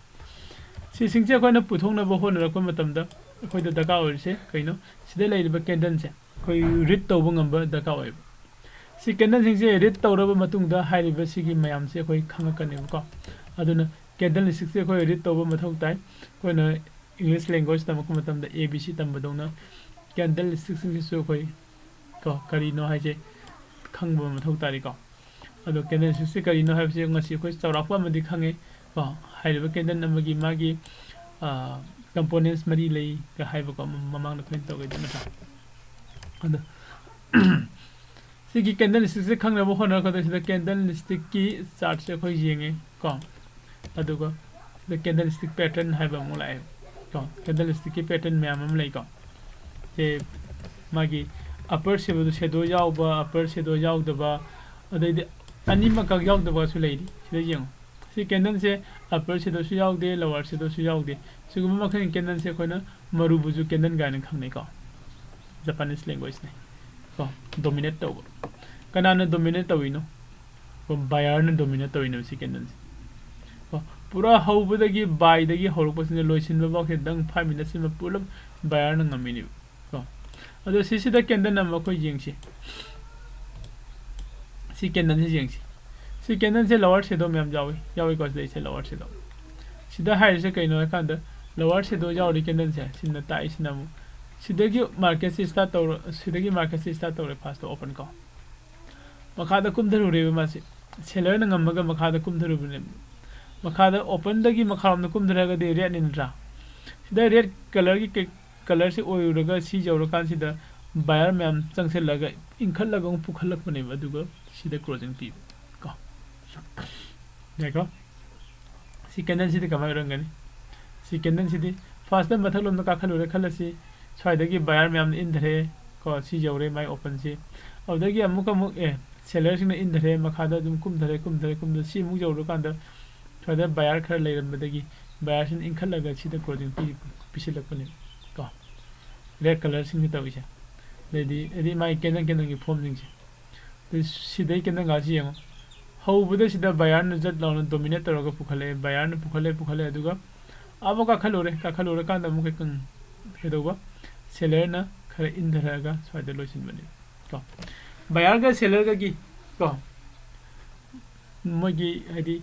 ꯁꯤꯁꯤꯡꯁꯦ ꯑꯩꯈꯣꯏꯅ ꯄꯨꯊꯣꯛꯅꯕ ꯍꯣꯠꯅꯔꯛꯄ ꯃꯇꯝꯗ ꯑꯩꯈꯣꯏꯗ ꯗꯔꯀꯥꯔ ꯑꯣꯏꯔꯤꯁꯦ ꯀꯩꯅꯣ? ꯁꯤꯗ ꯂꯩꯔꯤꯕ candleꯁꯦ ꯑꯩꯈꯣꯏ read ꯇꯧꯕ ꯉꯝꯕ ꯗꯔꯀꯥꯔ ꯑꯣꯏꯕ꯫ ꯁꯤ candleꯁꯤꯡꯁꯦ read ꯇꯧꯔꯕ ꯃꯇꯨꯡꯗ ꯍꯥꯏꯔꯤꯕ ꯁꯤꯒꯤ ꯃꯌꯥꯝꯁꯦ ꯑꯩꯈꯣꯏ ꯈꯪꯉꯛꯀꯅꯦꯕꯀꯣ꯫ ꯑꯗꯨꯅ candlestickꯁꯦ ꯑꯩꯈꯣꯏ read ꯇꯧꯕ ꯃꯊꯧ ꯇꯥꯏ꯫ ꯑꯩꯈꯣꯏꯅ English language ꯇꯝꯃꯛꯄ ꯃꯇꯝꯗ A B C ꯇꯝꯕꯗꯧꯅ candlestickꯁꯤꯡꯁꯤꯁꯨ ꯑꯩꯈꯣꯏ ꯀꯣ ꯀꯔꯤꯅꯣ ꯍꯥꯏꯁꯦ ꯈꯪꯕ ꯃꯊꯧ ꯇꯥꯔꯤꯀꯣ꯫ ꯑꯗꯣ candlestickꯁꯦ ꯀꯔꯤꯅꯣ ꯍꯥꯏꯕꯁꯦ ꯉꯁꯤ ꯑꯩꯈꯣꯏ ꯆꯥꯎꯔꯥꯛꯄ ꯑꯃꯗꯤ ꯈꯪꯉꯦ ꯀꯣ꯫ ꯍꯥꯏꯔꯤꯕ candle ꯑꯃꯒꯤ ꯃꯥꯒꯤ, ꯑ, components ꯃꯔꯤ ꯂꯩ ꯀ ꯍꯥꯏꯕꯀꯣ, ꯃ-, ꯃꯃꯥꯡꯗ ꯑꯩꯈꯣꯏꯅ ꯇꯧꯒꯦꯗ ꯅꯠꯇ꯭ꯔꯥ? ꯑꯗꯣ ꯁꯤꯒꯤ candlestickꯁꯦ ꯈꯪꯅꯕ ꯍꯣꯠꯅꯔꯛꯀꯗꯣꯏꯁꯤꯗ candlestickꯀꯤ chartꯁꯦ ꯑꯩꯈꯣꯏ ꯌꯦꯡꯉꯦ ꯀꯣ꯫ ꯑꯗꯨꯒ ꯁꯤꯗ candlestick pattern ꯍꯥꯏꯕ ꯑꯃꯨꯛ ꯂꯥꯛꯑꯦ ꯀꯣ꯫ Candlestickꯀꯤ pattern ꯃꯌꯥꯝ ꯑꯃ ꯂꯩꯀꯣ꯫ ꯁꯦ ꯃꯥꯒꯤ upper shadow, shadow ꯌꯥꯎꯕ, upper shadow ꯌꯥꯎꯗꯕ, ꯑꯗꯩꯗꯤ ꯑꯅꯤꯃꯛ ꯌꯥꯎꯗꯕꯁꯨ ꯂꯩꯔꯤ꯫ ꯁꯤꯗ ꯌꯦꯡꯉꯨ, ꯁꯤ candleꯁꯦ upper shadowꯁꯨ ꯌꯥꯎꯗꯦ, lower shadowꯁꯨ ꯌꯥꯎꯗꯦ꯫ ꯁꯤꯒꯨꯝꯕ ꯃꯈꯜꯒꯤ candleꯁꯦ ꯑꯩꯈꯣꯏꯅ ꯃꯔꯨꯕꯨꯖꯨ candle ꯀꯥꯏꯅ ꯈꯪꯅꯩꯀꯣ, Japanese languageꯅꯤ ꯀꯣ꯫ Dominate ꯇꯧꯕ, ꯀꯅꯥꯅ dominate ꯇꯧꯔꯤꯅꯣ? ꯀꯣ, buyerꯅ dominate ꯇꯧꯔꯤꯅꯦꯕ ꯁꯤ candleꯁꯦ ꯀꯣ꯫ ꯄꯨꯔꯥ ꯍꯧꯕꯗꯒꯤ buyꯗꯒꯤ ꯍꯧꯔꯛꯄꯁꯤꯅ ꯂꯣꯏꯁꯤꯟꯕ ꯐꯥꯎ ꯈꯤꯇꯪ five minutesꯁꯤꯃ ꯄꯨꯂꯞ buyerꯅ ꯉꯝꯃꯤꯅꯦꯕ ꯀꯣ꯫ ꯑꯗꯣ ꯁꯤꯁꯤꯗ candle ꯑꯃ ꯑꯩꯈꯣꯏ ꯌꯦꯡꯁꯤ꯫ ꯁꯤ candleꯁꯤ ꯌꯦꯡꯁꯤ꯫ ꯁꯤ candleꯁꯦ lower shadow ꯃꯌꯥꯝ ꯌꯥꯎꯏ, ꯌꯥꯎꯏꯀꯣ꯫ ꯁꯤꯗ ꯑꯩꯁꯦ lower shadow, ꯁꯤꯗ ꯍꯥꯏꯔꯤꯁꯦ ꯀꯩꯅꯣ ꯍꯥꯏꯀꯥꯟꯗ, lower shadow ꯌꯥꯎꯔꯤ candleꯁꯦ, ꯁꯤꯅ ꯇꯥꯛꯏꯁꯤꯅ ꯑꯃꯨꯛ ꯁꯤꯗꯒꯤ marketꯁꯤ start ꯇꯧꯔ, ꯁꯤꯗꯒꯤ marketꯁꯤ start ꯇꯧꯔꯦ, first open ꯀꯣ꯫ ꯃꯈꯥꯗ ꯀꯨꯝꯊꯔꯨꯔꯦꯕ ꯃꯥꯁꯦ, sellerꯅ ꯉꯝꯃꯒ ꯃꯈꯥꯗ ꯀꯨꯝꯊꯔꯨꯕꯅꯦꯕ꯫ ꯃꯈꯥꯗ openꯗꯒꯤ ꯃꯈꯥꯔꯣꯝꯗ ꯀꯨꯝꯊꯔꯒꯗꯤ redꯅꯤ ꯅꯠꯇ꯭ꯔꯥ? ꯁꯤꯗ red colourꯒꯤ ꯀꯩ-, colourꯁꯤ ꯑꯣꯏꯔꯨꯔꯒ ꯁꯤ ꯌꯧꯔꯀꯥꯟꯁꯤꯗ buyer ꯃꯌꯥꯝ ꯆꯪꯁꯤꯜꯂꯒ ꯏꯟꯈꯠꯂꯒ ꯑꯃꯨꯛ ꯄꯨꯈꯠꯂꯛꯄꯅꯦꯕ, ꯑꯗꯨꯒ ꯁꯤꯗ closing ꯄꯤꯕ ꯀꯣ꯫ ꯌꯥꯏꯀꯣ? ꯁꯤ candleꯁꯤꯗꯤ ꯀꯃꯥꯏꯅ ꯑꯣꯏꯔꯝꯒꯅꯤ? ꯁꯤ candleꯁꯤꯗꯤ firstꯇ ꯃꯊꯛꯂꯣꯝꯗ ꯀꯥꯈꯠꯂꯨꯔꯦ ꯈꯜꯂꯁꯤ, ꯁ꯭ꯋꯥꯏꯗꯒꯤ buyer ꯃꯌꯥꯝꯅ ꯏꯟꯊꯔꯦ ꯀꯣ, ꯁꯤ ꯌꯧꯔꯦ ꯃꯥꯏ openꯁꯤ꯫ ꯑꯗꯨꯗꯒꯤ ꯑꯃꯨꯛ ꯑꯃꯨꯛ, ꯑꯦ, sellerꯁꯤꯡꯅ ꯏꯟꯊꯔꯦ, ꯃꯈꯥꯗ ꯑꯗꯨꯝ ꯀꯨꯝꯊꯔꯦ, ꯀꯨꯝꯊꯔꯦ, ꯀꯨꯝꯊꯔꯦ꯫ ꯁꯤ ꯑꯃꯨꯛ ꯌꯧꯔꯀꯥꯟꯗ ꯁ꯭ꯋꯥꯏꯗ buyer ꯈꯔ ꯂꯩꯔꯝꯕꯗꯒꯤ buyerꯁꯤꯡꯅ ꯏꯟꯈꯠꯂꯒ ꯁꯤꯗ closing ꯄꯤ-, ꯄꯤꯁꯤꯜꯂꯛꯄꯅꯦꯕ ꯀꯣ꯫ Red colourꯁꯤꯡꯁꯤ ꯇꯧꯔꯤꯁꯦ꯫ ꯑꯗꯩꯗꯤ, ꯑꯗꯩ ꯃꯥꯒꯤ candle candleꯒꯤ formꯁꯤꯡꯁꯦ꯫ ꯑꯗꯩ ꯁꯤꯗꯩ candleꯒꯁꯤ ꯌꯦꯡꯉꯣ꯫ ꯍꯧꯕꯗ ꯁꯤꯗ buyerꯅ ꯖꯠ ꯂꯥꯎꯅ dominate ꯇꯧꯔꯒ ꯄꯨꯈꯠꯂꯛꯑꯦ, buyerꯅ ꯄꯨꯈꯠꯂꯦ, ꯄꯨꯈꯠꯂꯦ, ꯑꯗꯨꯒ ꯑꯃꯨꯛ ꯀꯥꯈꯠꯂꯨꯔꯦ, ꯀꯥꯈꯠꯂꯨꯔꯀꯥꯟꯗ ꯑꯃꯨꯛ ꯀꯩ-, ꯀꯩꯗꯧꯕ? Sellerꯅ ꯈꯔ ꯏꯟꯊꯔꯛꯑꯒ ꯁ꯭ꯋꯥꯏꯗ ꯂꯣꯏꯁꯤꯟꯕꯅꯦ ꯀꯣ꯫ Buyerꯒ sellerꯒꯒꯤ ꯀꯣ, ꯃꯣꯏꯒꯤ ꯍꯥꯏꯗꯤ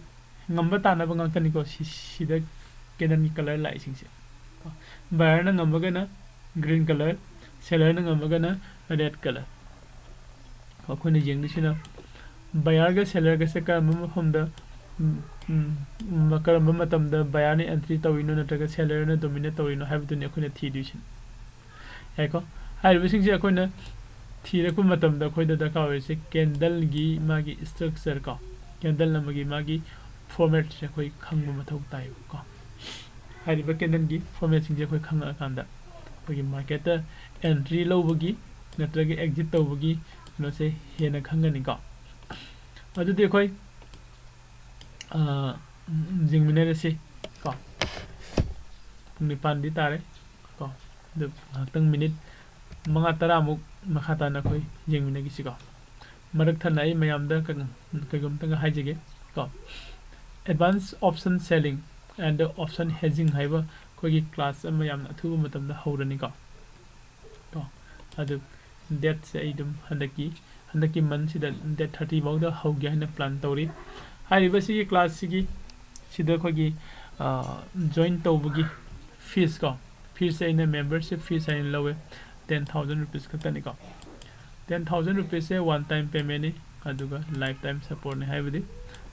ꯉꯝꯕ ꯇꯥꯅꯕ ꯉꯥꯛꯇꯅꯤꯀꯣ꯫ ꯁꯤ-, ꯁꯤꯗ candleꯒꯤ colour ꯂꯥꯛꯏꯁꯤꯡꯁꯦ ꯀꯣ꯫ Buyerꯅ ꯉꯝꯃꯒꯅ green colour, sellerꯅ ꯉꯝꯃꯒꯅ red colour꯫ ꯑꯩꯈꯣꯏꯅ ꯌꯦꯡꯗꯣꯏꯁꯤꯅ buyerꯒ sellerꯒꯁꯦ ꯀꯔꯝꯕ ꯃꯐꯝꯗ, ꯎꯝ, ꯎꯝ, ꯀꯔꯝꯕ ꯃꯇꯝꯗ buyerꯅ entry ꯇꯧꯔꯤꯅꯣ ꯅꯠꯇ꯭ꯔꯒ sellerꯅ dominate ꯇꯧꯔꯤꯅꯣ ꯍꯥꯏꯕꯗꯨꯅꯤ ꯑꯩꯈꯣꯏꯅ ꯊꯤꯗꯣꯏꯁꯤ꯫ ꯌꯥꯏꯀꯣ? ꯍꯥꯏꯔꯤꯕꯁꯤꯡꯁꯦ ꯑꯩꯈꯣꯏꯅ ꯊꯤꯔꯛꯄ ꯃꯇꯝꯗ ꯑꯩꯈꯣꯏꯗ ꯗꯔꯀꯥꯔ ꯑꯣꯏꯔꯤꯁꯦ candleꯒꯤ ꯃꯥꯒꯤ structure ꯀꯣ, candle ꯑꯃꯒꯤ ꯃꯥꯒꯤ formatꯁꯦ ꯑꯩꯈꯣꯏ ꯈꯪꯕ ꯃꯊꯧ ꯇꯥꯏꯌꯦꯕꯀꯣ꯫ ꯍꯥꯏꯔꯤꯕ candleꯒꯤ formatꯁꯤꯡꯁꯦ ꯑꯩꯈꯣꯏ ꯈꯪꯉꯛꯑꯀꯥꯟꯗ ꯑꯩꯈꯣꯏꯒꯤ marketꯇ entry ꯂꯧꯕꯒꯤ ꯅꯠꯇ꯭ꯔꯒ exit ꯇꯧꯕꯒꯤ ꯀꯩꯅꯣꯁꯦ ꯍꯦꯟꯅ ꯈꯪꯒꯅꯤꯀꯣ꯫ ꯑꯗꯨꯗꯤ ꯑꯩꯈꯣꯏ ꯌꯦꯡꯃꯤꯟꯅꯔꯁꯤ ꯀꯣ꯫ ꯄꯨꯡ ꯅꯤꯄꯥꯟꯗꯤ ꯇꯥꯔꯦ ꯀꯣ꯫ ꯑꯗꯨ ꯉꯥꯏꯍꯥꯛꯇꯪ ꯃꯤꯅꯤꯠ ꯃꯉꯥ ꯇꯔꯥꯃꯨꯛ ꯃꯈꯥ ꯇꯥꯅ ꯑꯩꯈꯣꯏ ꯌꯦꯡꯃꯤꯟꯅꯈꯤꯁꯤꯀꯣ꯫ ꯃꯔꯛ ꯊꯠꯅ ꯑꯩ ꯃꯌꯥꯝꯗ ꯀꯩꯒꯨꯝ- ꯀꯩꯒꯨꯝꯇꯒ ꯍꯥꯏꯖꯒꯦ ꯀꯣ꯫ Advance option selling and option hedging ꯍꯥꯏꯕ ꯑꯩꯈꯣꯏꯒꯤ ꯀ꯭ꯂꯥꯁ ꯑꯃ ꯌꯥꯝꯅ ꯑꯊꯨꯕ ꯃꯇꯝꯗ ꯍꯧꯔꯅꯤꯀꯣ꯫ ꯀꯣ ꯑꯗꯨ ꯗꯦꯠꯁꯦ ꯑꯩ ꯑꯗꯨꯝ ꯍꯟꯗꯛꯀꯤ ꯍꯟꯗꯛꯀꯤ ꯃꯟꯁꯤꯗ ꯗꯦꯠ ꯊꯥꯔꯇꯤ ꯐꯥꯎꯗ ꯍꯧꯒꯦ ꯍꯥꯏꯅ ꯄ꯭ꯂꯥꯟ ꯇꯧꯔꯤ꯫ ꯍꯥꯏꯔꯤꯕ ꯁꯤꯒꯤ ꯀ꯭ꯂꯥꯁꯁꯤꯒꯤ ꯁꯤꯗ ꯑꯩꯈꯣꯏꯒꯤ ꯖꯣꯏꯟ ꯇꯧꯕꯒꯤ ꯐꯤꯁ ꯀꯣ, ꯐꯤꯁꯁꯦ ꯑꯩꯅ ꯃꯦꯝꯕꯔꯁꯤꯞ ꯐꯤꯁ ꯍꯥꯏꯅ ꯂꯧꯋꯦ꯫ ꯇꯦꯟ ꯊꯥꯎꯖꯟ ꯔꯨꯄꯤꯁ ꯈꯛꯇꯅꯤꯀꯣ꯫ ꯇꯦꯟ ꯊꯥꯎꯖꯟ ꯔꯨꯄꯤꯁꯁꯦ ꯋꯥꯟ ꯇꯥꯏꯝ ꯄꯦꯃꯦꯟꯅꯤ, ꯑꯗꯨꯒ ꯂꯥꯏꯐ ꯇꯥꯏꯝ ꯁꯞꯄꯣꯔꯠꯅꯤ꯫ ꯍꯥꯏꯕꯗꯤ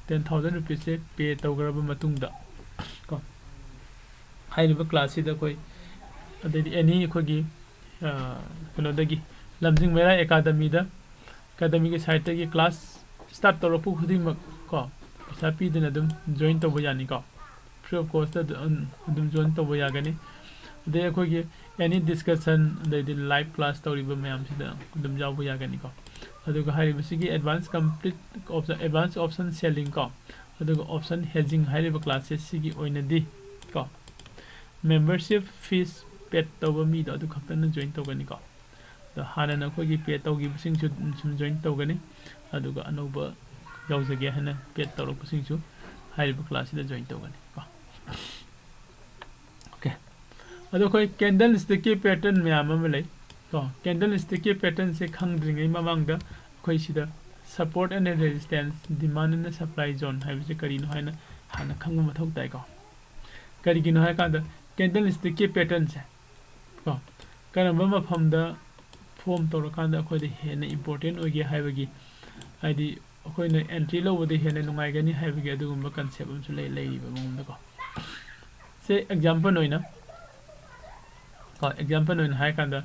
ꯇꯦꯟ ꯊꯥꯎꯖꯟ ꯔꯨꯄꯤꯁꯁꯦ ꯄꯦ ꯇꯧꯈ꯭ꯔꯕ ꯃꯇꯨꯡꯗ ꯀꯣ, ꯍꯥꯏꯔꯤꯕ ꯀ꯭ꯂꯥꯁꯁꯤꯗ ꯑꯩꯈꯣꯏ ꯑꯗꯩꯗꯤ ꯑꯦꯅꯤ ꯑꯩꯈꯣꯏꯒꯤ ꯀꯩꯅꯣꯗꯒꯤ ꯂꯝꯖꯤꯡ ꯃꯩꯔꯥ ꯑꯦꯀꯥꯗꯃꯤꯗ ꯑꯦꯀꯥꯗꯃꯤꯒꯤ ꯁꯥꯏꯠꯇꯒꯤ ꯀ꯭ꯂꯥꯁ ꯁ꯭ꯇꯥꯔꯠ ꯇꯧꯔꯛꯄ ꯈꯨꯗꯤꯡꯃꯛ ꯀꯣ ꯄꯩꯁꯥ ꯄꯤꯗꯅ ꯑꯗꯨꯝ ꯖꯣꯏꯟ ꯇꯧꯕ ꯌꯥꯅꯤꯀꯣ꯫ ꯐ꯭ꯔꯤ ꯑꯣꯐ ꯀꯣꯁꯇ ꯑꯗꯨꯝ ꯖꯣꯏꯟ ꯇꯧꯕ ꯌꯥꯒꯅꯤ꯫ ꯑꯗꯩ ꯑꯩꯈꯣꯏꯒꯤ ꯑꯦꯅꯤ ꯗꯤꯁꯀꯁꯟ ꯑꯗꯩꯗꯤ ꯂꯥꯏꯚ ꯀ꯭ꯂꯥꯁ ꯇꯧꯔꯤꯕ ꯃꯌꯥꯝꯁꯤꯗ ꯑꯗꯨꯝ ꯌꯥꯎꯕ ꯌꯥꯒꯅꯤꯀꯣ꯫ ꯑꯗꯨꯒ ꯍꯥꯏꯔꯤꯕꯁꯤꯒꯤ advance complete advance option selling ꯀꯣ, ꯑꯗꯨꯒ ꯑꯣꯞꯁꯟ ꯍꯦꯖꯤꯡ ꯍꯥꯏꯔꯤꯕ ꯀ꯭ꯂꯥꯁꯁꯦ ꯁꯤꯒꯤ ꯑꯣꯏꯅꯗꯤ ꯀꯣ ꯃꯦꯝꯕꯔꯁꯤꯞ ꯐꯤꯁ ꯄꯦꯗ ꯇꯧꯕ ꯃꯤꯗꯣ ꯑꯗꯨ ꯈꯛꯇꯅ ꯖꯣꯏꯟ ꯇꯧꯒꯅꯤꯀꯣ꯫ ꯑꯗꯣ ꯍꯥꯟꯅꯅ ꯑꯩꯈꯣꯏꯒꯤ ꯄꯦꯗ ꯇꯧꯈꯤꯕꯁꯤꯡꯁꯨ ꯁꯨꯝ ꯖꯣꯏꯟ ꯇꯧꯒꯅꯤ, ꯑꯗꯨꯒ ꯑꯅꯧꯕ ꯌꯥꯎꯖꯒꯦ ꯍꯥꯏꯅ ꯄꯦꯗ ꯇꯧꯔꯛꯄꯁꯤꯡꯁꯨ ꯍꯥꯏꯔꯤꯕ ꯀ꯭ꯂꯥꯁꯁꯤꯗ ꯖꯣꯏꯟ ꯇꯧꯒꯅꯤ ꯀꯣ꯫ ꯑꯣꯀꯦ, ꯑꯗꯣ ꯑꯩꯈꯣꯏ ꯀꯦꯟꯗꯜ ꯁ꯭ꯇꯤꯛꯀꯤ ꯄꯦꯇꯔꯟ ꯃꯌꯥꯝ ꯑꯃ ꯂꯩ ꯀꯣ꯫ ꯀꯦꯟꯗꯜ ꯁ꯭ꯇꯤꯛꯀꯤ ꯄꯦꯇꯔꯟꯁꯦ ꯈꯪꯗ꯭ꯔꯤꯉꯩ ꯃꯃꯥꯡꯗ ꯑꯩꯈꯣꯏ ꯁꯤꯗ support and resistance, demand and supply zone ꯍꯥꯏꯕꯁꯦ ꯀꯔꯤꯅꯣ ꯍꯥꯏꯅ ꯍꯥꯟꯅ ꯈꯪꯕ ꯃꯊꯧ ꯇꯥꯏꯀꯣ꯫ ꯀꯔꯤꯒꯤꯅꯣ ꯍꯥꯏꯀꯥꯟꯗ ꯀꯦꯟꯗꯜ ꯁ꯭ꯇꯤꯛꯀꯤ ꯄꯦꯇꯔꯟꯁꯦ ꯀꯣ ꯀꯔꯝꯕ ꯃꯐꯝꯗ ꯐꯣꯝ ꯇꯧꯔꯀꯥꯟꯗ ꯑꯩꯈꯣꯏꯗ ꯍꯦꯟꯅ ꯏꯝꯄꯣꯔꯇꯦꯟ ꯑꯣꯏꯒꯦ ꯍꯥꯏꯕꯒꯤ, ꯍꯥꯏꯗꯤ ꯑꯩꯈꯣꯏꯅ ꯑꯦꯟꯇ꯭ꯔꯤ ꯂꯧꯕꯗ ꯍꯦꯟꯅ ꯅꯨꯡꯉꯥꯏꯒꯅꯤ ꯍꯥꯏꯕꯒꯤ ꯑꯗꯨꯒꯨꯝꯕ ꯀꯟꯁꯦꯞ ꯑꯃꯁꯨ ꯂꯩ ꯂꯩꯔꯤꯕ ꯃꯑꯣꯡꯗꯀꯣ꯫ ꯁꯦ ꯑꯦꯛꯖꯥꯝꯄꯜ ꯑꯣꯏꯅ ꯀꯣ ꯑꯦꯛꯖꯥꯝꯄꯜ ꯑꯣꯏꯅ ꯍꯥꯏꯔꯀꯥꯟꯗ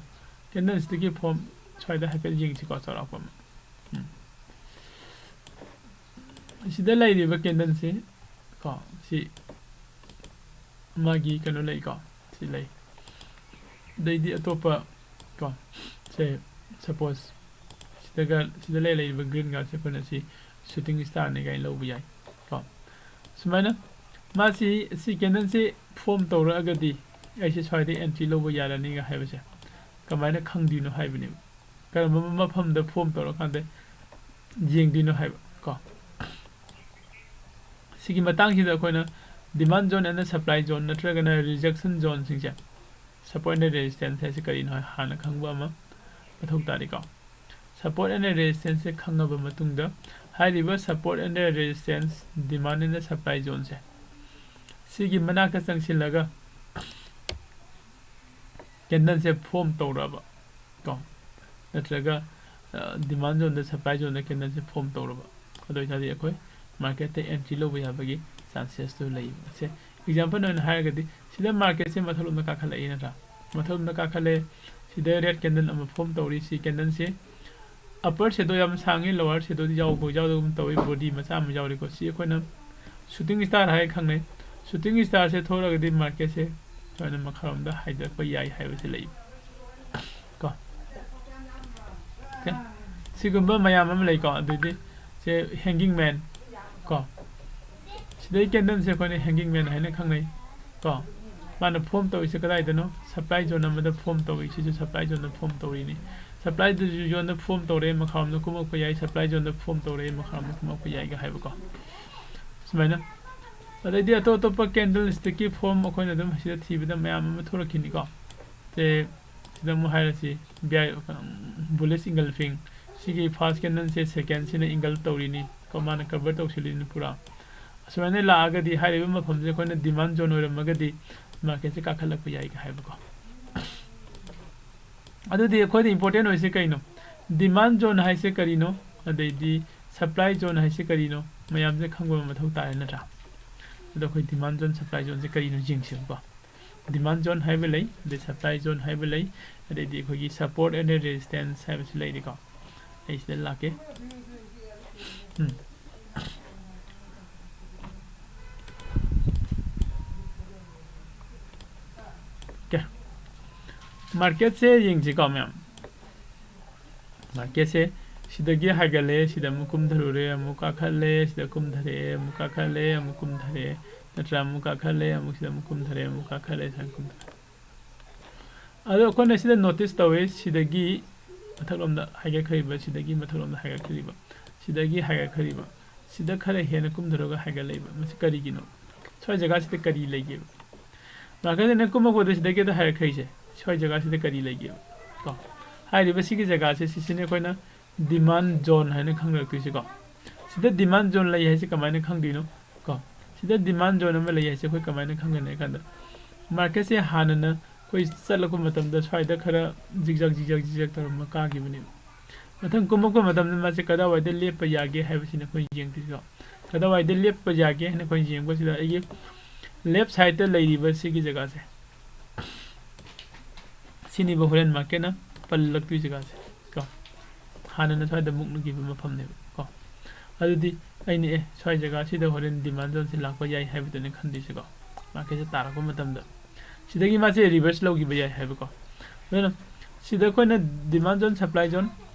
ꯀꯦꯟꯗꯜ ꯁ꯭ꯇꯤꯛꯀꯤ ꯐꯣꯝ ꯁ꯭ꯋꯥꯏꯗ ꯍꯥꯏꯐꯦꯠ ꯌꯦꯡꯁꯤꯀꯣ, ꯆꯥꯎꯔꯥꯛꯄ ꯑꯃ꯫ ꯎꯝ꯫ ꯁꯤꯗ ꯂꯩꯔꯤꯕ ꯀꯦꯟꯗꯜꯁꯤ ꯀꯣ ꯁꯤ ꯃꯥꯒꯤ ꯀꯩꯅꯣ ꯂꯩꯀꯣ, ꯁꯤ ꯂꯩ꯫ ꯑꯗꯩꯗꯤ ꯑꯇꯣꯞꯄ ꯀꯣ ꯁꯦ ꯁꯄꯣꯁ ꯁꯤꯗꯒ ꯁꯤꯗ ꯂꯩ ꯂꯩꯔꯤꯕ ꯒ꯭ꯔꯤꯟꯒꯁꯦ ꯑꯩꯈꯣꯏꯅ ꯁꯤ Shooting star ꯅꯤ ꯀꯥꯏꯅ ꯂꯧꯕ ꯌꯥꯏ ꯀꯣ꯫ ꯁꯨꯃꯥꯏꯅ ꯃꯥꯁꯤ, ꯁꯤ candle ꯁꯤ form ꯇꯧꯔꯛꯑꯒꯗꯤ ꯑꯩꯁꯦ ꯁ꯭ꯋꯥꯏꯗ entry ꯂꯧꯕ ꯌꯥꯔꯅꯤꯒ ꯍꯥꯏꯕꯁꯦ ꯀꯃꯥꯏꯅ ꯈꯪꯗꯣꯏꯅꯣ ꯍꯥꯏꯕꯅꯦꯕ꯫ ꯀꯔꯝꯕ ꯃꯐꯝꯗ form ꯇꯧꯔꯀꯥꯟꯗ ꯌꯦꯡꯗꯣꯏꯅꯣ ꯍꯥꯏꯕ ꯀꯣ꯫ ꯁꯤꯒꯤ ꯃꯇꯥꯡꯁꯤꯗ ꯑꯩꯈꯣꯏꯅ demand zone and supply zone ꯅꯠꯇ꯭ꯔꯒꯅ rejection zone ꯁꯤꯡꯁꯦ, support and resistance ꯍꯥꯏꯁꯦ ꯀꯔꯤꯅꯣ ꯍꯥꯏ ꯍꯥꯟꯅ ꯈꯪꯕ ꯑꯃ ꯃꯊꯧ ꯇꯥꯔꯤꯀꯣ꯫ Support and resistance ꯁꯦ ꯈꯪꯉꯕ ꯃꯇꯨꯡꯗ, ꯍꯥꯏꯔꯤꯕ support and resistance, demand and supply zone ꯁꯦ, ꯁꯤꯒꯤ ꯃꯅꯥꯛꯇ ꯆꯪꯁꯤꯜꯂꯒ candle ꯁꯦ form ꯇꯧꯔꯕ ꯀꯣ, ꯅꯠꯇ꯭ꯔꯒ, ꯑ, demand zone ꯗ supply zone ꯗ candle ꯁꯦ form ꯇꯧꯔꯕ, ꯑꯗꯨ ꯑꯣꯏꯇꯥꯔꯗꯤ ꯑꯩꯈꯣꯏ market ꯇ entry ꯂꯧꯕ ꯌꯥꯕꯒꯤ chances ꯇꯨ ꯂꯩꯕ꯫ ꯁꯦ example ꯑꯣꯏꯅ ꯍꯥꯏꯔꯒꯗꯤ, ꯁꯤꯗ market ꯁꯦ ꯃꯊꯛꯂꯣꯝꯗ ꯀꯥꯈꯠꯂꯛꯏ ꯅꯠꯇ꯭ꯔꯥ? ꯃꯊꯛꯂꯣꯝꯗ ꯀꯥꯈꯠꯂꯦ, ꯁꯤꯗ red candle ꯑꯃ form ꯇꯧꯔꯤ꯫ ꯁꯤ candle ꯁꯦ upper shadow ꯌꯥꯝ ꯁꯥꯡꯉꯤ, lower shadow ꯗꯤ ꯌꯥꯎꯕ ꯌꯥꯎꯗꯕꯒꯨꯝ ꯇꯧꯏ, body ꯃꯆꯥ ꯑꯃ ꯌꯥꯎꯔꯤꯀꯣ꯫ ꯁꯤ ꯑꯩꯈꯣꯏꯅ shooting star ꯍꯥꯏ ꯈꯪꯅꯩ꯫ Shooting star ꯁꯦ ꯊꯣꯛꯂꯒꯗꯤ market ꯁꯦ ꯁꯨꯃꯥꯏꯅ ꯃꯈꯥꯔꯣꯝꯗ ꯍꯥꯏꯊꯔꯛꯄ ꯌꯥꯏ ꯍꯥꯏꯕꯁꯦ ꯂꯩ ꯀꯣ꯫ Okay꯫ ꯁꯤꯒꯨꯝꯕ ꯃꯌꯥꯝ ꯑꯃ ꯂꯩꯀꯣ꯫ ꯑꯗꯨꯗꯤ ꯁꯦ hanging man ꯀꯣ꯫ ꯁꯤꯗꯩ candle ꯁꯦ ꯑꯩꯈꯣꯏꯅ hanging man ꯍꯥꯏꯅ ꯈꯪꯅꯩ ꯀꯣ꯫ ꯃꯥꯅ form ꯇꯧꯔꯤꯁꯦ ꯀꯗꯥꯏꯗꯅꯣ? Supply zone ꯑꯃꯗ form ꯇꯧꯔꯤ꯫ ꯁꯤꯁꯨ supply zone ꯗ form ꯇꯧꯔꯤꯅꯤ꯫ Supply zone ꯗ form ꯇꯧꯔꯦ, ꯃꯈꯥꯔꯣꯝꯗ ꯀꯨꯝꯃꯛꯄ ꯌꯥꯏ꯫ Supply zone ꯗ form ꯇꯧꯔꯦ, ꯃꯈꯥꯔꯣꯝꯗ ꯀꯨꯝꯃꯛꯄ ꯌꯥꯏꯒ ꯍꯥꯏꯕꯀꯣ꯫ ꯁꯨꯃꯥꯏꯅ꯫ ꯑꯗꯩꯗꯤ ꯑꯇꯣꯞ ꯑꯇꯣꯞꯄ candlestick ꯀꯤ form ꯑꯩꯈꯣꯏꯅ ꯑꯗꯨꯝ ꯁꯤꯗ ꯊꯤꯕꯗ ꯃꯌꯥꯝ ꯑꯃ ꯊꯣꯛꯂꯛꯈꯤꯅꯤꯀꯣ꯫ ꯁꯦ ꯁꯤꯗ ꯑꯃꯨꯛ ꯍꯥꯏꯔꯁꯤ, ꯕꯤ ꯑꯥꯏ, ꯎꯝ, bullish engulfing꯫ ꯁꯤꯒꯤ first candle ꯁꯦ second ꯁꯤꯅ engulf ꯇꯧꯔꯤꯅꯤ ꯀꯣ, ꯃꯥꯅ cover ꯇꯧꯁꯤꯜꯂꯤꯅꯤ ꯄꯨꯔꯥ꯫ ꯑꯁꯨꯃꯥꯏꯅ ꯂꯥꯛꯑꯒꯗꯤ ꯍꯥꯏꯔꯤꯕ ꯃꯐꯝꯁꯦ ꯑꯩꯈꯣꯏꯅ demand zone ꯑꯣꯏꯔꯝꯃꯒꯗꯤ market ꯁꯦ ꯀꯥꯈꯠꯂꯛꯄ ꯌꯥꯏꯒ ꯍꯥꯏꯕꯀꯣ꯫ ꯑꯗꯨꯗꯤ ꯑꯩꯈꯣꯏꯗ important ꯑꯣꯏꯁꯦ ꯀꯩꯅꯣ? Demand zone ꯍꯥꯏꯁꯦ ꯀꯔꯤꯅꯣ? ꯑꯗꯩꯗꯤ supply zone ꯍꯥꯏꯁꯦ ꯀꯔꯤꯅꯣ? ꯃꯌꯥꯝꯁꯦ ꯈꯪꯕ ꯑꯃ ꯃꯊꯧ ꯇꯥꯔꯦ ꯅꯠꯇ꯭ꯔꯥ? ꯑꯗꯣ ꯑꯩꯈꯣꯏ demand zone, supply zone ꯁꯦ ꯀꯔꯤꯅꯣ ꯌꯦꯡꯁꯦꯕꯀꯣ꯫ Demand zone ꯍꯥꯏꯕ ꯂꯩ, ꯑꯗꯩ supply zone ꯍꯥꯏꯕ ꯂꯩ, ꯑꯗꯩꯗꯤ ꯑꯩꯈꯣꯏꯒꯤ support and resistance ꯍꯥꯏꯕꯁꯨ ꯂꯩꯔꯤꯀꯣ꯫ ꯑꯩ ꯁꯤꯗ ꯂꯥꯛꯀꯦ꯫ ꯎꯝ꯫ Okay꯫ Market ꯁꯦ ꯌꯦꯡꯁꯤꯀꯣ ꯃꯌꯥꯝ꯫ Market ꯁꯦ ꯁꯤꯗꯒꯤ ꯍꯥꯏꯒꯠꯂꯦ, ꯁꯤꯗ ꯑꯃꯨꯛ ꯀꯨꯝꯊꯔꯨꯔꯦ, ꯑꯃꯨꯛ ꯀꯥꯈꯠꯂꯦ, ꯁꯤꯗ ꯀꯨꯝꯊꯔꯛꯑꯦ, ꯑꯃꯨꯛ ꯀꯥꯈꯠꯂꯦ, ꯑꯃꯨꯛ ꯀꯨꯝꯊꯔꯛꯑꯦ, ꯅꯠꯇ꯭ꯔꯥ? ꯑꯃꯨꯛ ꯀꯥꯈꯠꯂꯦ, ꯑꯃꯨꯛ ꯁꯤꯗ ꯑꯃꯨꯛ ꯀꯨꯝꯊꯔꯛꯑꯦ, ꯑꯃꯨꯛ ꯀꯥꯈꯠꯂꯦ, ꯁꯨꯃꯥꯏꯅ ꯀꯨꯝꯊꯔꯛꯑꯦ꯫ ꯑꯗꯣ ꯑꯩꯈꯣꯏꯅ ꯁꯤꯗ notice ꯇꯧꯋꯦ, ꯁꯤꯗꯒꯤ ꯃꯊꯛꯂꯣꯝꯗ ꯍꯥꯏꯒꯠꯈ꯭ꯔꯤꯕ, ꯁꯤꯗꯒꯤ ꯃꯊꯛꯂꯣꯝꯗ ꯍꯥꯏꯒꯠꯈ꯭ꯔꯤꯕ, ꯁꯤꯗꯒꯤ ꯍꯥꯏꯒꯠꯈ꯭ꯔꯤꯕ, ꯁꯤꯗ ꯈꯔ ꯍꯦꯟꯅ ꯀꯨꯝꯊꯔꯒ ꯍꯥꯏꯒꯠꯂꯛꯏꯕ꯫ ꯃꯁꯤ ꯀꯔꯤꯒꯤꯅꯣ? ꯁ꯭ꯋꯥꯏ ꯖꯒꯥꯁꯤꯗ ꯀꯔꯤ ꯂꯩꯒꯦꯕ? ꯃꯥꯔꯀꯦꯠꯁꯤꯅ ꯀꯨꯝꯃꯛꯄꯗ ꯁꯤꯗꯒꯤ ꯑꯗ ꯍꯥꯏꯔꯛꯈ꯭ꯔꯤꯁꯦ, ꯁ꯭ꯋꯥꯏ ꯖꯒꯥꯁꯤꯗ ꯀꯔꯤ ꯂꯩꯒꯦꯕ? ꯀꯣ, ꯍꯥꯏꯔꯤꯕ ꯁꯤꯒꯤ ꯖꯒꯥꯁꯦ, ꯁꯤꯁꯤꯅꯦ ꯑꯩꯈꯣꯏꯅ demand zone ꯍꯥꯏꯅ ꯈꯪꯅꯔꯛꯇꯣꯏꯁꯦꯀꯣ꯫ ꯁꯤꯗ demand zone ꯂꯩ ꯍꯥꯏꯁꯦ ꯀꯃꯥꯏꯅ ꯈꯪꯗꯣꯏꯅꯣ? ꯀꯣ, ꯁꯤꯗ demand zone ꯑꯃ ꯂꯩ ꯍꯥꯏꯁꯦ ꯑꯩꯈꯣꯏ ꯀꯃꯥꯏꯅ ꯈꯪꯒꯅꯤ ꯍꯥꯏ ꯀꯥꯟꯗ, ꯃꯥꯔꯀꯦꯠꯁꯦ ꯍꯥꯟꯅꯅ ꯑꯩꯈꯣꯏ ꯆꯠꯂꯛꯄ ꯃꯇꯝꯗ ꯁ꯭ꯋꯥꯏꯗ ꯈꯔ ꯖꯤꯛꯖꯥꯛ, ꯖꯤꯛꯖꯥꯛ, ꯖꯤꯛꯖꯥꯛ ꯇꯧꯔꯝꯃ ꯀꯥꯈꯤꯕꯅꯦꯕ꯫ ꯃꯊꯪ ꯀꯨꯝꯃꯛꯄ ꯃꯇꯝꯗ ꯃꯥꯁꯦ ꯀꯗꯥꯏꯋꯥꯏꯗ ꯂꯦꯞꯄ ꯌꯥꯒꯦ ꯍꯥꯏꯕꯁꯤꯅ ꯑꯩꯈꯣꯏ ꯌꯦꯡꯗꯣꯏꯁꯤꯀꯣ꯫ ꯀꯗꯥꯏꯋꯥꯏꯗ ꯂꯦꯞꯄ ꯌꯥꯒꯦ ꯍꯥꯏꯅ ꯑꯩꯈꯣꯏ ꯌꯦꯡꯕꯁꯤꯗ, ꯑꯩꯒꯤ left sideꯇ ꯂꯩꯔꯤꯕ ꯁꯤꯒꯤ ꯖꯒꯥꯁꯦ, ꯁꯤꯅꯤꯕ ꯍꯣꯔꯦꯟ ꯃꯥꯔꯀꯦꯠꯅ ꯄꯜꯂꯛꯇꯣꯏ ꯖꯒꯥꯁꯦ ꯀꯣ꯫ ꯍꯥꯟꯅꯅ ꯁ꯭ꯋꯥꯏꯗ ꯃꯨꯛꯅꯈꯤꯕ ꯃꯐꯝꯅꯦꯕ ꯀꯣ꯫ ꯑꯗꯨꯗꯤ ꯑꯩꯅ, ꯑꯦ, ꯁ꯭ꯋꯥꯏ ꯖꯒꯥꯁꯤꯗ ꯍꯣꯔꯦꯟ demand zoneꯁꯦ ꯂꯥꯛꯄ ꯌꯥꯏ ꯍꯥꯏꯕꯗꯨꯅꯦ ꯈꯟꯗꯣꯏꯁꯦꯀꯣ꯫ ꯃꯥꯔꯀꯦꯠꯁꯦ ꯇꯥꯔꯛꯄ ꯃꯇꯝꯗ ꯁꯤꯗꯒꯤ ꯃꯥꯁꯦ reverse ꯂꯧꯈꯤꯕ ꯌꯥꯏ ꯍꯥꯏꯕꯀꯣ꯫ ꯑꯗꯨꯅ ꯁꯤꯗ ꯑꯩꯈꯣꯏꯅ demand zone, supply zone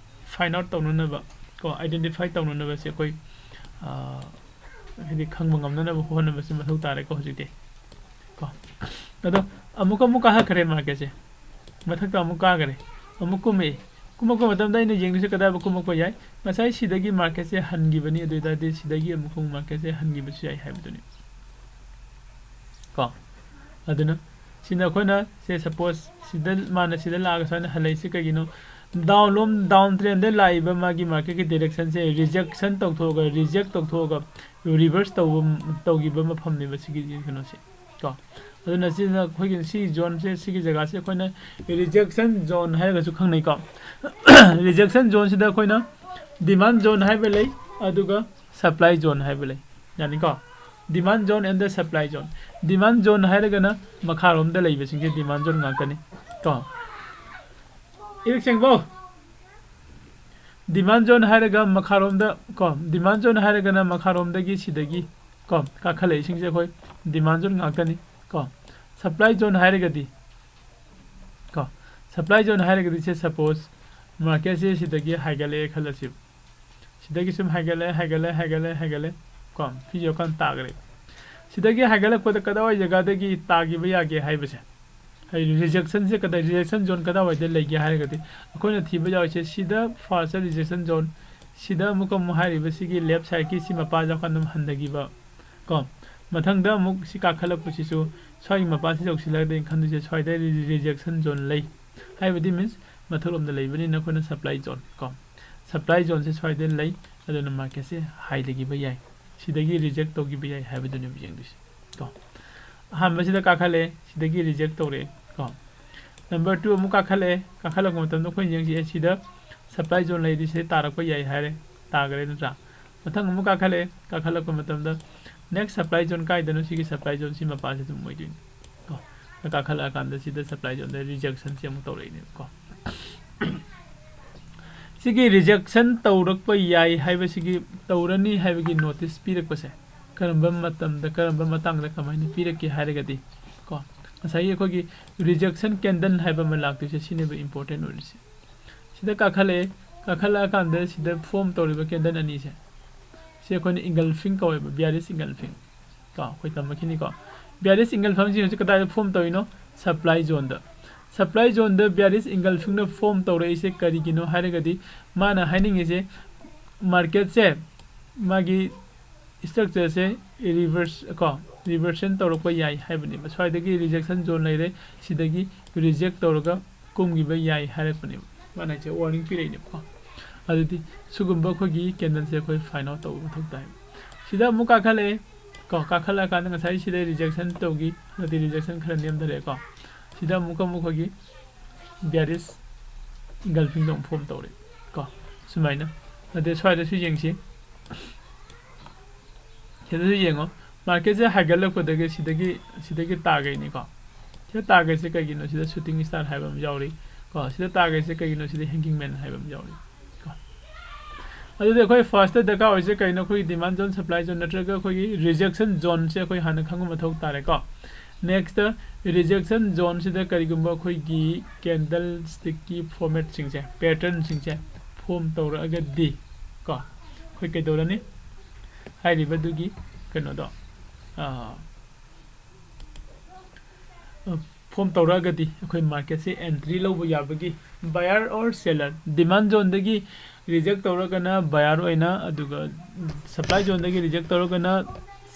find out ꯇꯧꯅꯅꯕ ꯀꯣ, identify ꯇꯧꯅꯅꯕꯁꯦ ꯑꯩꯈꯣꯏ, ꯑꯥ, ꯍꯥꯏꯗꯤ ꯈꯪꯕ ꯉꯝꯅꯅꯕ ꯍꯣꯠꯅꯕꯁꯦ ꯃꯊꯧ ꯇꯥꯔꯦꯀꯣ ꯍꯧꯖꯤꯛꯇꯤ ꯀꯣ꯫ ꯑꯗꯣ ꯑꯃꯨꯛ, ꯑꯃꯨꯛ ꯀꯥꯈꯠꯈ꯭ꯔꯦ ꯃꯥꯔꯀꯦꯠꯁꯦ, ꯃꯊꯛꯇ ꯑꯃꯨꯛ ꯀꯥꯈ꯭ꯔꯦ, ꯑꯃꯨꯛ ꯀꯨꯝꯃꯛꯑꯦ꯫ ꯀꯨꯝꯃꯛꯄ ꯃꯇꯝꯗ ꯑꯩꯅ ꯌꯦꯡꯗꯣꯏꯁꯦ ꯀꯗꯥꯏꯕ ꯀꯨꯝꯃꯛꯄ ꯌꯥꯏ? ꯉꯁꯥꯏ ꯁꯤꯗꯒꯤ ꯃꯥꯔꯀꯦꯠꯁꯦ ꯍꯟꯈꯤꯕꯅꯤ, ꯑꯗꯨ ꯑꯣꯏ ꯇꯥꯔꯗꯤ ꯁꯤꯗꯒꯤ ꯑꯃꯨꯛ ꯍꯣꯡ ꯃꯥꯔꯀꯦꯠꯁꯦ ꯍꯟꯈꯤꯕꯁꯨ ꯌꯥꯏ ꯍꯥꯏꯕꯗꯨꯅꯤ ꯀꯣ꯫ ꯑꯗꯨꯅ ꯁꯤꯅ ꯑꯩꯈꯣꯏꯅ, ꯁꯦ, suppose ꯁꯤꯗ, ꯃꯥꯅ ꯁꯤꯗ ꯂꯥꯛꯑꯒ ꯁꯨꯃꯥꯏꯅ ꯍꯜꯂꯛꯏꯁꯤ ꯀꯩꯒꯤꯅꯣ? Down ꯂꯣꯝ, down trendꯗ ꯂꯥꯛꯏꯕ ꯃꯥꯒꯤ ꯃꯥꯔꯀꯦꯠꯀꯤ directionꯁꯦ rejection ꯇꯧꯊꯣꯛꯑꯒ, reject ꯇꯧꯊꯣꯛꯑꯒ, reverse ꯇꯧꯕ, ꯇꯧꯈꯤꯕ ꯃꯐꯝꯅꯦꯕ ꯁꯤꯒꯤ ꯀꯩꯅꯣꯁꯦ ꯀꯣ꯫ ꯑꯗꯨꯅ ꯁꯤꯅ ꯑꯩꯈꯣꯏꯒꯤ ꯁꯤ zoneꯁꯦ, ꯁꯤꯒꯤ ꯖꯒꯥꯁꯦ ꯑꯩꯈꯣꯏꯅ rejection zone ꯍꯥꯏꯔꯒꯁꯨ ꯈꯪꯅꯩꯀꯣ꯫ Rejection zoneꯁꯤꯗ ꯑꯩꯈꯣꯏꯅ demand zone ꯍꯥꯏꯕ ꯂꯩ, ꯑꯗꯨꯒ supply zone ꯍꯥꯏꯕ ꯂꯩ, ꯌꯥꯅꯤꯀꯣ? Demand zone and the supply zone꯫ Demand zone ꯍꯥꯏꯔꯒꯅ ꯃꯈꯥꯔꯣꯝꯗ ꯂꯩꯕꯁꯤꯡꯁꯦ demand zone ꯉꯥꯛꯇꯅꯤ ꯀꯣ꯫ ꯏꯔꯤꯛ ꯁꯦꯡꯕꯧ꯫ Demand zone ꯍꯥꯏꯔꯒ ꯃꯈꯥꯔꯣꯝꯗ ꯀꯣ, demand zone ꯍꯥꯏꯔꯒꯅ ꯃꯈꯥꯔꯣꯝꯗꯒꯤ ꯁꯤꯗꯒꯤ ꯀꯣ ꯀꯥꯈꯠꯂꯛꯏꯁꯤꯡꯁꯦ ꯑꯩꯈꯣꯏ demand zone ꯉꯥꯛꯇꯅꯤ ꯀꯣ꯫ Supply zone ꯍꯥꯏꯔꯒꯗꯤ ꯀꯣ, supply zone ꯍꯥꯏꯔꯒꯗꯤ ꯁꯦ, suppose ꯃꯥꯔꯀꯦꯠꯁꯦ ꯁꯤꯗꯒꯤ ꯍꯥꯏꯒꯠꯂꯛꯑꯦ ꯈꯜꯂꯁꯤ꯫ ꯁꯤꯗꯒꯤ ꯁꯨꯝ ꯍꯥꯏꯒꯠꯂꯦ, ꯍꯥꯏꯒꯠꯂꯦ, ꯍꯥꯏꯒꯠꯂꯦ, ꯍꯥꯏꯒꯠꯂꯦ꯫ ꯀꯣ, ꯐꯤ ꯌꯧꯔꯀꯥꯟ ꯇꯥꯈ꯭ꯔꯦ꯫ ꯁꯤꯗꯒꯤ ꯍꯥꯏꯒꯠꯂꯛꯄꯗ ꯀꯗꯥꯏꯋꯥꯏ ꯖꯒꯥꯗꯒꯤ ꯇꯥꯈꯤꯕ ꯌꯥꯒꯦ ꯍꯥꯏꯕꯁꯦ, ꯍꯥꯏꯗꯤ ꯔꯤꯖꯦꯛꯁꯟꯁꯦ ꯀꯗꯥꯏ, ꯔꯤꯖꯦꯛꯁꯟ ꯖꯣꯟ ꯀꯗꯥꯏꯋꯥꯏꯗ ꯂꯩꯒꯦ ꯍꯥꯏꯔꯒꯗꯤ, ꯑꯩꯈꯣꯏꯅ ꯊꯤꯕ ꯌꯥꯎꯔꯤꯁꯦ ꯁꯤꯗ ꯐꯥꯔꯁꯇ ꯔꯤꯖꯦꯛꯁꯟ ꯖꯣꯟ, ꯁꯤꯗ ꯑꯃꯨꯛꯀ ꯑꯃꯨꯛ ꯍꯥꯏꯔꯤꯕ ꯁꯤꯒꯤ ꯂꯦꯐ ꯁꯥꯏꯠꯀꯤ ꯁꯤ ꯃꯄꯥꯁꯦ ꯋꯥꯈꯜ ꯑꯗꯨꯝ ꯍꯟꯊꯈꯤꯕ꯫ ꯀꯣ, ꯃꯊꯪꯗ ꯑꯃꯨꯛ ꯁꯤ ꯀꯥꯈꯠꯂꯛꯄꯁꯤꯁꯨ ꯁ꯭ꯋꯥꯏꯒꯤ ꯃꯄꯥꯁꯤ ꯌꯧꯁꯤꯜꯂꯛꯑꯗꯤ ꯑꯩꯅ ꯈꯟꯗꯣꯏꯁꯦ ꯁ꯭ꯋꯥꯏꯗ ꯔꯤꯖꯦꯛꯁꯟ ꯖꯣꯟ ꯂꯩ ꯍꯥꯏꯕꯗꯤ, ꯃꯤꯟꯁ ꯃꯊꯛꯂꯣꯝꯗ ꯂꯩꯕꯅꯤꯅ ꯑꯩꯈꯣꯏꯅ ꯁꯄ꯭ꯂꯥꯏ ꯖꯣꯟ, ꯀꯣ, ꯁꯄ꯭ꯂꯥꯏ ꯖꯣꯟꯁꯦ ꯁ꯭ꯋꯥꯏꯗ ꯂꯩ, ꯑꯗꯨꯅ ꯃꯥꯔꯀꯦꯠꯁꯦ ꯍꯥꯏ ꯂꯩꯈꯤꯕ ꯌꯥꯏ, ꯁꯤꯗꯒꯤ ꯔꯤꯖꯦꯛ ꯇꯧꯈꯤꯕ ꯌꯥꯏ ꯍꯥꯏꯕꯗꯨꯅꯦꯕ ꯌꯦꯡꯗꯣꯏꯁꯦ꯫ ꯀꯣ, ꯑꯍꯥꯟꯕꯁꯤꯗ ꯀꯥꯈꯠꯂꯛꯑꯦ, ꯁꯤꯗꯒꯤ ꯔꯤꯖꯦꯛ ꯇꯧꯔꯛꯑꯦ꯫ ꯀꯣ, ꯅꯝꯕꯔ ꯇꯨ ꯑꯃꯨꯛ ꯀꯥꯈꯠꯂꯛꯑꯦ, ꯀꯥꯈꯠꯂꯛꯄ ꯃꯇꯝꯗ ꯑꯩꯈꯣꯏꯅ ꯌꯦꯡꯁꯤ, ꯑꯦ, ꯁꯤꯗ ꯁꯄ꯭ꯂꯥꯏ ꯖꯣꯟ ꯂꯩꯔꯗꯤ ꯁꯤꯗ ꯇꯥꯔꯛꯄ ꯌꯥꯏ ꯍꯥꯏꯔꯦ, ꯇꯥꯈ꯭ꯔꯦ ꯅꯠꯇ꯭ꯔꯥ? ꯃꯊꯪ ꯑꯃꯨꯛ ꯀꯥꯈꯠꯂꯛꯑꯦ, ꯀꯥꯈꯠꯂꯛꯄ ꯃꯇꯝꯗ ꯅꯦꯛꯁ ꯁꯄ꯭ꯂꯥꯏ ꯖꯣꯟ ꯀꯥꯏꯗꯅꯣ, ꯁꯤꯒꯤ ꯁꯄ꯭ꯂꯥꯏ ꯖꯣꯟ ꯁꯤ ꯃꯄꯥꯁꯤ ꯑꯗꯨꯝ ꯑꯣꯏꯗꯣꯏꯅꯤ꯫ ꯀꯣ, ꯀꯥꯈꯠꯂꯛꯑꯀꯥꯟꯗ ꯁꯤꯗ ꯁꯄ꯭ꯂꯥꯏ ꯖꯣꯟꯗ ꯔꯤꯖꯦꯛꯁꯟꯁꯦ ꯑꯃꯨꯛ ꯇꯧꯔꯛꯏꯅꯦꯕꯀꯣ꯫ ꯁꯤꯒꯤ ꯔꯤꯖꯦꯛꯁꯟ ꯇꯧꯔꯛꯄ ꯌꯥꯏ ꯍꯥꯏꯕꯁꯤꯒꯤ, ꯇꯧꯔꯅꯤ ꯍꯥꯏꯕꯒꯤ ꯅꯣꯇꯤꯁ ꯄꯤꯔꯛꯄꯁꯦ ꯀꯔꯝꯕ ꯃꯇꯝꯗ, ꯀꯔꯝꯕ ꯃꯇꯥꯡꯗ ꯀꯃꯥꯏꯅ ꯄꯤꯔꯛꯀꯦ ꯍꯥꯏꯔꯒꯗꯤ, ꯀꯣ, ꯉꯁꯥꯏꯒꯤ ꯑꯩꯈꯣꯏꯒꯤ ꯔꯤꯖꯦꯛꯁꯟ ꯀꯦꯟꯗꯜ ꯍꯥꯏꯕ ꯑꯃ ꯂꯥꯛꯇꯣꯏꯁꯦ, ꯁꯤꯅꯦꯕ ꯏꯝꯄꯣꯔꯇꯦꯟ ꯑꯣꯏꯔꯤꯁꯦ꯫ ꯁꯤꯗ ꯀꯥꯈꯠꯂꯛꯑꯦ, ꯀꯥꯈꯠꯂꯛꯑꯀꯥꯟꯗ ꯁꯤꯗ ꯐꯣꯝ ꯇꯧꯔꯤꯕ ꯀꯦꯟꯗꯜ ꯑꯅꯤꯁꯦ, ꯁꯤ ꯑꯩꯈꯣꯏꯅ ꯏꯪꯒꯜꯐꯤꯡ ꯀꯧꯋꯦꯕ, ꯕꯤꯌꯥꯔꯤꯁ ꯏꯪꯒꯜꯐꯤꯡ꯫ ꯀꯣ, ꯑꯩꯈꯣꯏ ꯇꯝꯃꯛꯈꯤꯅꯤꯀꯣ꯫ ꯕꯤꯌꯥꯔꯤꯁ ꯏꯪꯒꯜꯐꯤꯡꯁꯤ ꯍꯧꯖꯤꯛ ꯀꯗꯥꯏꯗ ꯐꯣꯝ ꯇꯧꯔꯤꯅꯣ? ꯁꯄ꯭ꯂꯥꯏ ꯖꯣꯟꯗ꯫ ꯁꯄ꯭ꯂꯥꯏ ꯖꯣꯟꯗ ꯕꯤꯌꯥꯔꯤꯁ ꯏꯪꯒꯜꯐꯤꯡꯅ ꯐꯣꯝ ꯇꯧꯔꯛꯏꯁꯦ ꯀꯔꯤꯒꯤꯅꯣ ꯍꯥꯏꯔꯒꯗꯤ, ꯃꯥꯅ ꯍꯥꯏꯅꯤꯡꯉꯤꯁꯦ ꯃꯥꯔꯀꯦꯠꯁꯦ ꯃꯥꯒꯤ ꯁ꯭ꯇ꯭ꯔꯛꯆꯔꯁꯦ ꯔꯤꯚꯔꯁ, ꯀꯣ, ꯔꯤꯚꯔꯁꯟ ꯇꯧꯔꯛꯄ ꯌꯥꯏ ꯍꯥꯏꯕꯅꯦꯕ꯫ ꯁ꯭ꯋꯥꯏꯗꯒꯤ ꯔꯤꯖꯦꯛꯁꯟ ꯖꯣꯟ ꯂꯩꯔꯦ, ꯁꯤꯗꯒꯤ ꯔꯤꯖꯦꯛ ꯇꯧꯔꯒ ꯀꯨꯝꯈꯤꯕ ꯌꯥꯏ ꯍꯥꯏꯔꯛꯄꯅꯦꯕ꯫ ꯃꯥꯅ ꯍꯥꯏꯁꯦ ꯋꯥꯔꯅꯤꯡ ꯄꯤꯔꯛꯏꯅꯦꯕꯀꯣ꯫ ꯑꯗꯨꯗꯤ ꯁꯤꯒꯨꯝꯕ ꯑꯩꯈꯣꯏꯒꯤ ꯀꯦꯟꯗꯜꯁꯦ ꯑꯩꯈꯣꯏ ꯐꯥꯏꯟ ꯑꯥꯎꯠ ꯇꯧꯕ ꯃꯊꯧ ꯇꯥꯏ꯫ ꯁꯤꯗ ꯑꯃꯨꯛ ꯀꯥꯈꯠꯂꯛꯑꯦ, ꯀꯣ, ꯀꯥꯈꯠꯂꯛꯑꯀꯥꯟꯗ ꯉꯁꯥꯏ ꯁꯤꯗ ꯔꯤꯖꯦꯛꯁꯟ ꯇꯧꯈꯤ, ꯍꯟꯗꯛꯇꯤ ꯔꯤꯖꯦꯛꯁꯟ ꯈꯔ ꯅꯦꯝꯊꯔꯛꯑꯦꯀꯣ꯫ ꯁꯤꯗ ꯑꯃꯨꯛꯀ ꯑꯃꯨꯛ ꯑꯩꯈꯣꯏꯒꯤ ꯕꯤꯌꯥꯔꯤꯁ ꯏꯪꯒꯜꯐꯤꯡꯗ ꯑꯃꯨꯛ ꯐꯣꯝ ꯇꯧꯔꯦ, ꯀꯣ, ꯁꯨꯃꯥꯏꯅ꯫ ꯑꯗꯩ ꯁ꯭ꯋꯥꯏꯗꯁꯨ ꯌꯦꯡꯁꯤ, ꯁꯤꯗꯁꯨ ꯌꯦꯡꯉꯣ, ꯃꯥꯔꯀꯦꯠꯁꯦ ꯍꯥꯏꯒꯠꯂꯛꯄꯗꯒꯤ ꯁꯤꯗꯒꯤ, ꯁꯤꯗꯒꯤ ꯇꯥꯈꯩꯅꯤꯀꯣ꯫ ꯁꯤꯗ ꯇꯥꯈꯩꯁꯦ ꯀꯩꯒꯤꯅꯣ? ꯁꯤꯗ ꯁꯨꯇꯤꯡ ꯁ꯭ꯇꯥꯔ ꯍꯥꯏꯕ ꯑꯃ ꯌꯥꯎꯔꯤ, ꯀꯣ꯫ ꯁꯤꯗ ꯇꯥꯈꯩꯁꯦ ꯀꯩꯒꯤꯅꯣ? ꯁꯤꯗ ꯍꯦꯡꯒꯤꯡ ꯃꯦꯟ ꯍꯥꯏꯕ ꯑꯃ ꯌꯥꯎꯔꯤ, ꯀꯣ꯫ ꯑꯗꯨꯗꯤ ꯑꯩꯈꯣꯏ ꯐꯥꯔꯁꯇ ꯗꯔꯀꯥꯔ ꯑꯣꯏꯁꯦ ꯀꯩꯅꯣ? ꯑꯩꯈꯣꯏꯒꯤ ꯗꯤꯃꯥꯟ ꯖꯣꯟ, ꯁꯄ꯭ꯂꯥꯏ ꯖꯣꯟ ꯅꯠꯇ꯭ꯔꯒ ꯑꯩꯈꯣꯏꯒꯤ ꯔꯤꯖꯦꯛꯁꯟ ꯖꯣꯟꯁꯦ ꯑꯩꯈꯣꯏ ꯍꯥꯟꯅ ꯈꯪꯕ ꯃꯊꯧ ꯇꯥꯔꯦꯀꯣ꯫ Next, rejection zoneꯁꯤꯗ ꯀꯔꯤꯒꯨꯝꯕ ꯑꯩꯈꯣꯏꯒꯤ candlestickꯀꯤ formatꯁꯤꯡꯁꯦ, patternꯁꯤꯡꯁꯦ form ꯇꯧꯔꯛꯑꯒꯗꯤ ꯀꯣ, ꯑꯩꯈꯣꯏ ꯀꯩꯗꯧꯔꯅꯤ? ꯍꯥꯏꯔꯤꯕꯗꯨꯒꯤ ꯀꯩꯅꯣꯗꯣ, ꯑ, form ꯇꯧꯔꯛꯑꯒꯗꯤ ꯑꯩꯈꯣꯏ marketꯁꯦ entry ꯂꯧꯕ ꯌꯥꯕꯒꯤ, buyer or seller, demand zoneꯗꯒꯤ reject ꯇꯧꯔꯒꯅ buyer ꯑꯣꯏꯅ, ꯑꯗꯨꯒ supply zoneꯗꯒꯤ reject ꯇꯧꯔꯒꯅ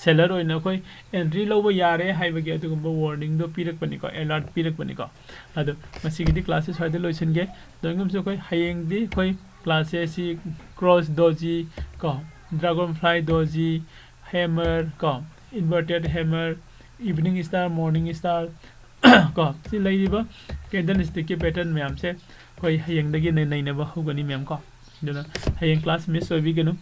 seller ꯑꯣꯏꯅ ꯑꯩꯈꯣꯏ entry ꯂꯧꯕ ꯌꯥꯔꯦ ꯍꯥꯏꯕꯒꯤ ꯑꯗꯨꯒꯨꯝꯕ warningꯗꯣ ꯄꯤꯔꯛꯄꯅꯤꯀꯣ, alert ꯄꯤꯔꯛꯄꯅꯤꯀꯣ꯫ ꯑꯗꯣ ꯉꯁꯤꯒꯤꯗꯤ classꯁꯦ ꯁ꯭ꯋꯥꯏꯗ ꯂꯣꯏꯁꯤꯟꯒꯦ꯫ ꯂꯣꯏꯅꯃꯛꯁꯨ ꯑꯩꯈꯣꯏ ꯍꯌꯦꯡꯗꯤ ꯑꯩꯈꯣꯏ classꯁꯦ ꯑꯁꯤ cross doji ꯀꯣ, dragonfly doji, hammer ꯀꯣ, inverted hammer, evening star, morning star ꯀꯣ, ꯁꯤ ꯂꯩꯔꯤꯕ candlestickꯀꯤ pattern ꯃꯌꯥꯝꯁꯦ ꯑꯩꯈꯣꯏ ꯍꯌꯦꯡꯗꯒꯤ ꯅꯩ-, ꯅꯩꯅꯕ ꯍꯧꯒꯅꯤ ꯃꯌꯥꯝ ꯀꯣ꯫ ꯑꯗꯨꯅ ꯍꯌꯦꯡ class miss ꯑꯣꯏꯕꯤꯒꯅꯨ꯫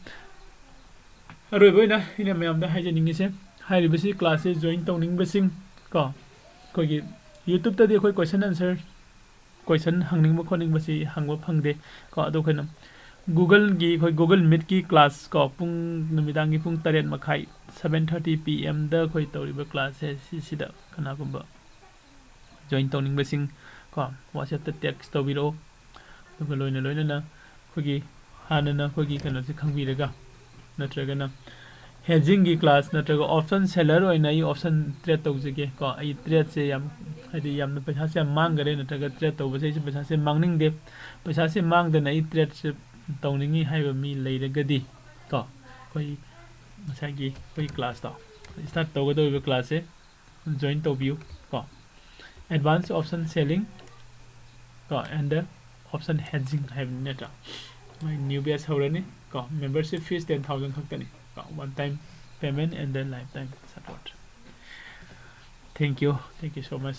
ꯑꯔꯣꯏꯕ ꯑꯣꯏꯅ ꯑꯩꯅ ꯃꯌꯥꯝꯗ ꯍꯥꯏꯖꯅꯤꯡꯉꯤꯁꯦ, ꯍꯥꯏꯔꯤꯕꯁꯤ classꯁꯦ join ꯇꯧꯅꯤꯡꯕꯁꯤꯡ ꯀꯣ, ꯑꯩꯈꯣꯏꯒꯤ YouTubeꯇꯗꯤ ꯑꯩꯈꯣꯏ question answer, question ꯍꯪꯅꯤꯡꯕ ꯈꯣꯠꯅꯤꯡꯕꯁꯤ ꯍꯪꯕ ꯐꯪꯗꯦ ꯀꯣ꯫ ꯑꯗꯣ ꯑꯩꯈꯣꯏꯅ Googleꯒꯤ, ꯑꯩꯈꯣꯏ Google Meetꯀꯤ class ꯀꯣ, ꯄꯨꯡ, ꯅꯨꯃꯤꯗꯥꯡꯒꯤ ꯄꯨꯡ ꯇꯔꯦꯠ ꯃꯈꯥꯏ, seven thirty P Mꯗ ꯑꯩꯈꯣꯏ ꯇꯧꯔꯤꯕ classꯁꯦ, ꯁꯤꯁꯤꯗ ꯀꯅꯥꯒꯨꯝꯕ join ꯇꯧꯅꯤꯡꯕꯁꯤꯡ ꯀꯣ, WhatsAppꯇ text ꯇꯧꯕꯤꯔꯛꯑꯣ꯫ ꯑꯗꯨꯒ ꯂꯣꯏꯅ ꯂꯣꯏꯅꯅ ꯑꯩꯈꯣꯏꯒꯤ ꯍꯥꯟꯅꯅ ꯑꯩꯈꯣꯏꯒꯤ ꯀꯩꯅꯣꯁꯦ ꯈꯪꯕꯤꯔꯒ, ꯅꯠꯇ꯭ꯔꯒꯅ hedgingꯒꯤ class ꯅꯠꯇ꯭ꯔꯒ option seller ꯑꯣꯏꯅ ꯑꯩ option trade ꯇꯧꯖꯒꯦ ꯀꯣ, ꯑꯩ tradeꯁꯦ ꯌꯥꯝ, ꯍꯥꯏꯗꯤ ꯌꯥꯝꯅ ꯄꯩꯁꯥꯁꯦ ꯌꯥꯝ ꯃꯥꯡꯈꯔꯦ, ꯅꯠꯇ꯭ꯔꯒ trade ꯇꯧꯕꯁꯦ ꯑꯩꯁꯦ ꯄꯩꯁꯥꯁꯦ ꯃꯥꯡꯅꯤꯡꯗꯦ, ꯄꯩꯁꯥꯁꯦ ꯃꯥꯡꯗꯅ ꯑꯩ tradeꯁꯦ ꯇꯧꯅꯤꯡꯉꯤ ꯍꯥꯏꯕ ꯃꯤ ꯂꯩꯔꯒꯗꯤ ꯀꯣ, ꯑꯩꯈꯣꯏ ꯉꯁꯥꯏꯒꯤ ꯑꯩꯈꯣꯏ classꯇꯣ, start ꯇꯧꯒꯗꯧꯔꯤꯕ classꯁꯦ join ꯇꯧꯕꯤꯌꯨ ꯀꯣ꯫ Advanced option selling ꯀꯣ, and the option hedging ꯍꯥꯏꯕꯅꯤ ꯅꯠꯇ꯭ꯔꯥ? ꯃꯣꯏ new batch ꯍꯧꯔꯅꯤ ꯀꯣ, membership fees ten thousand ꯈꯛꯇꯅꯤ ꯀꯣ, one time payment and the lifetime support. Thank you, thank you so much.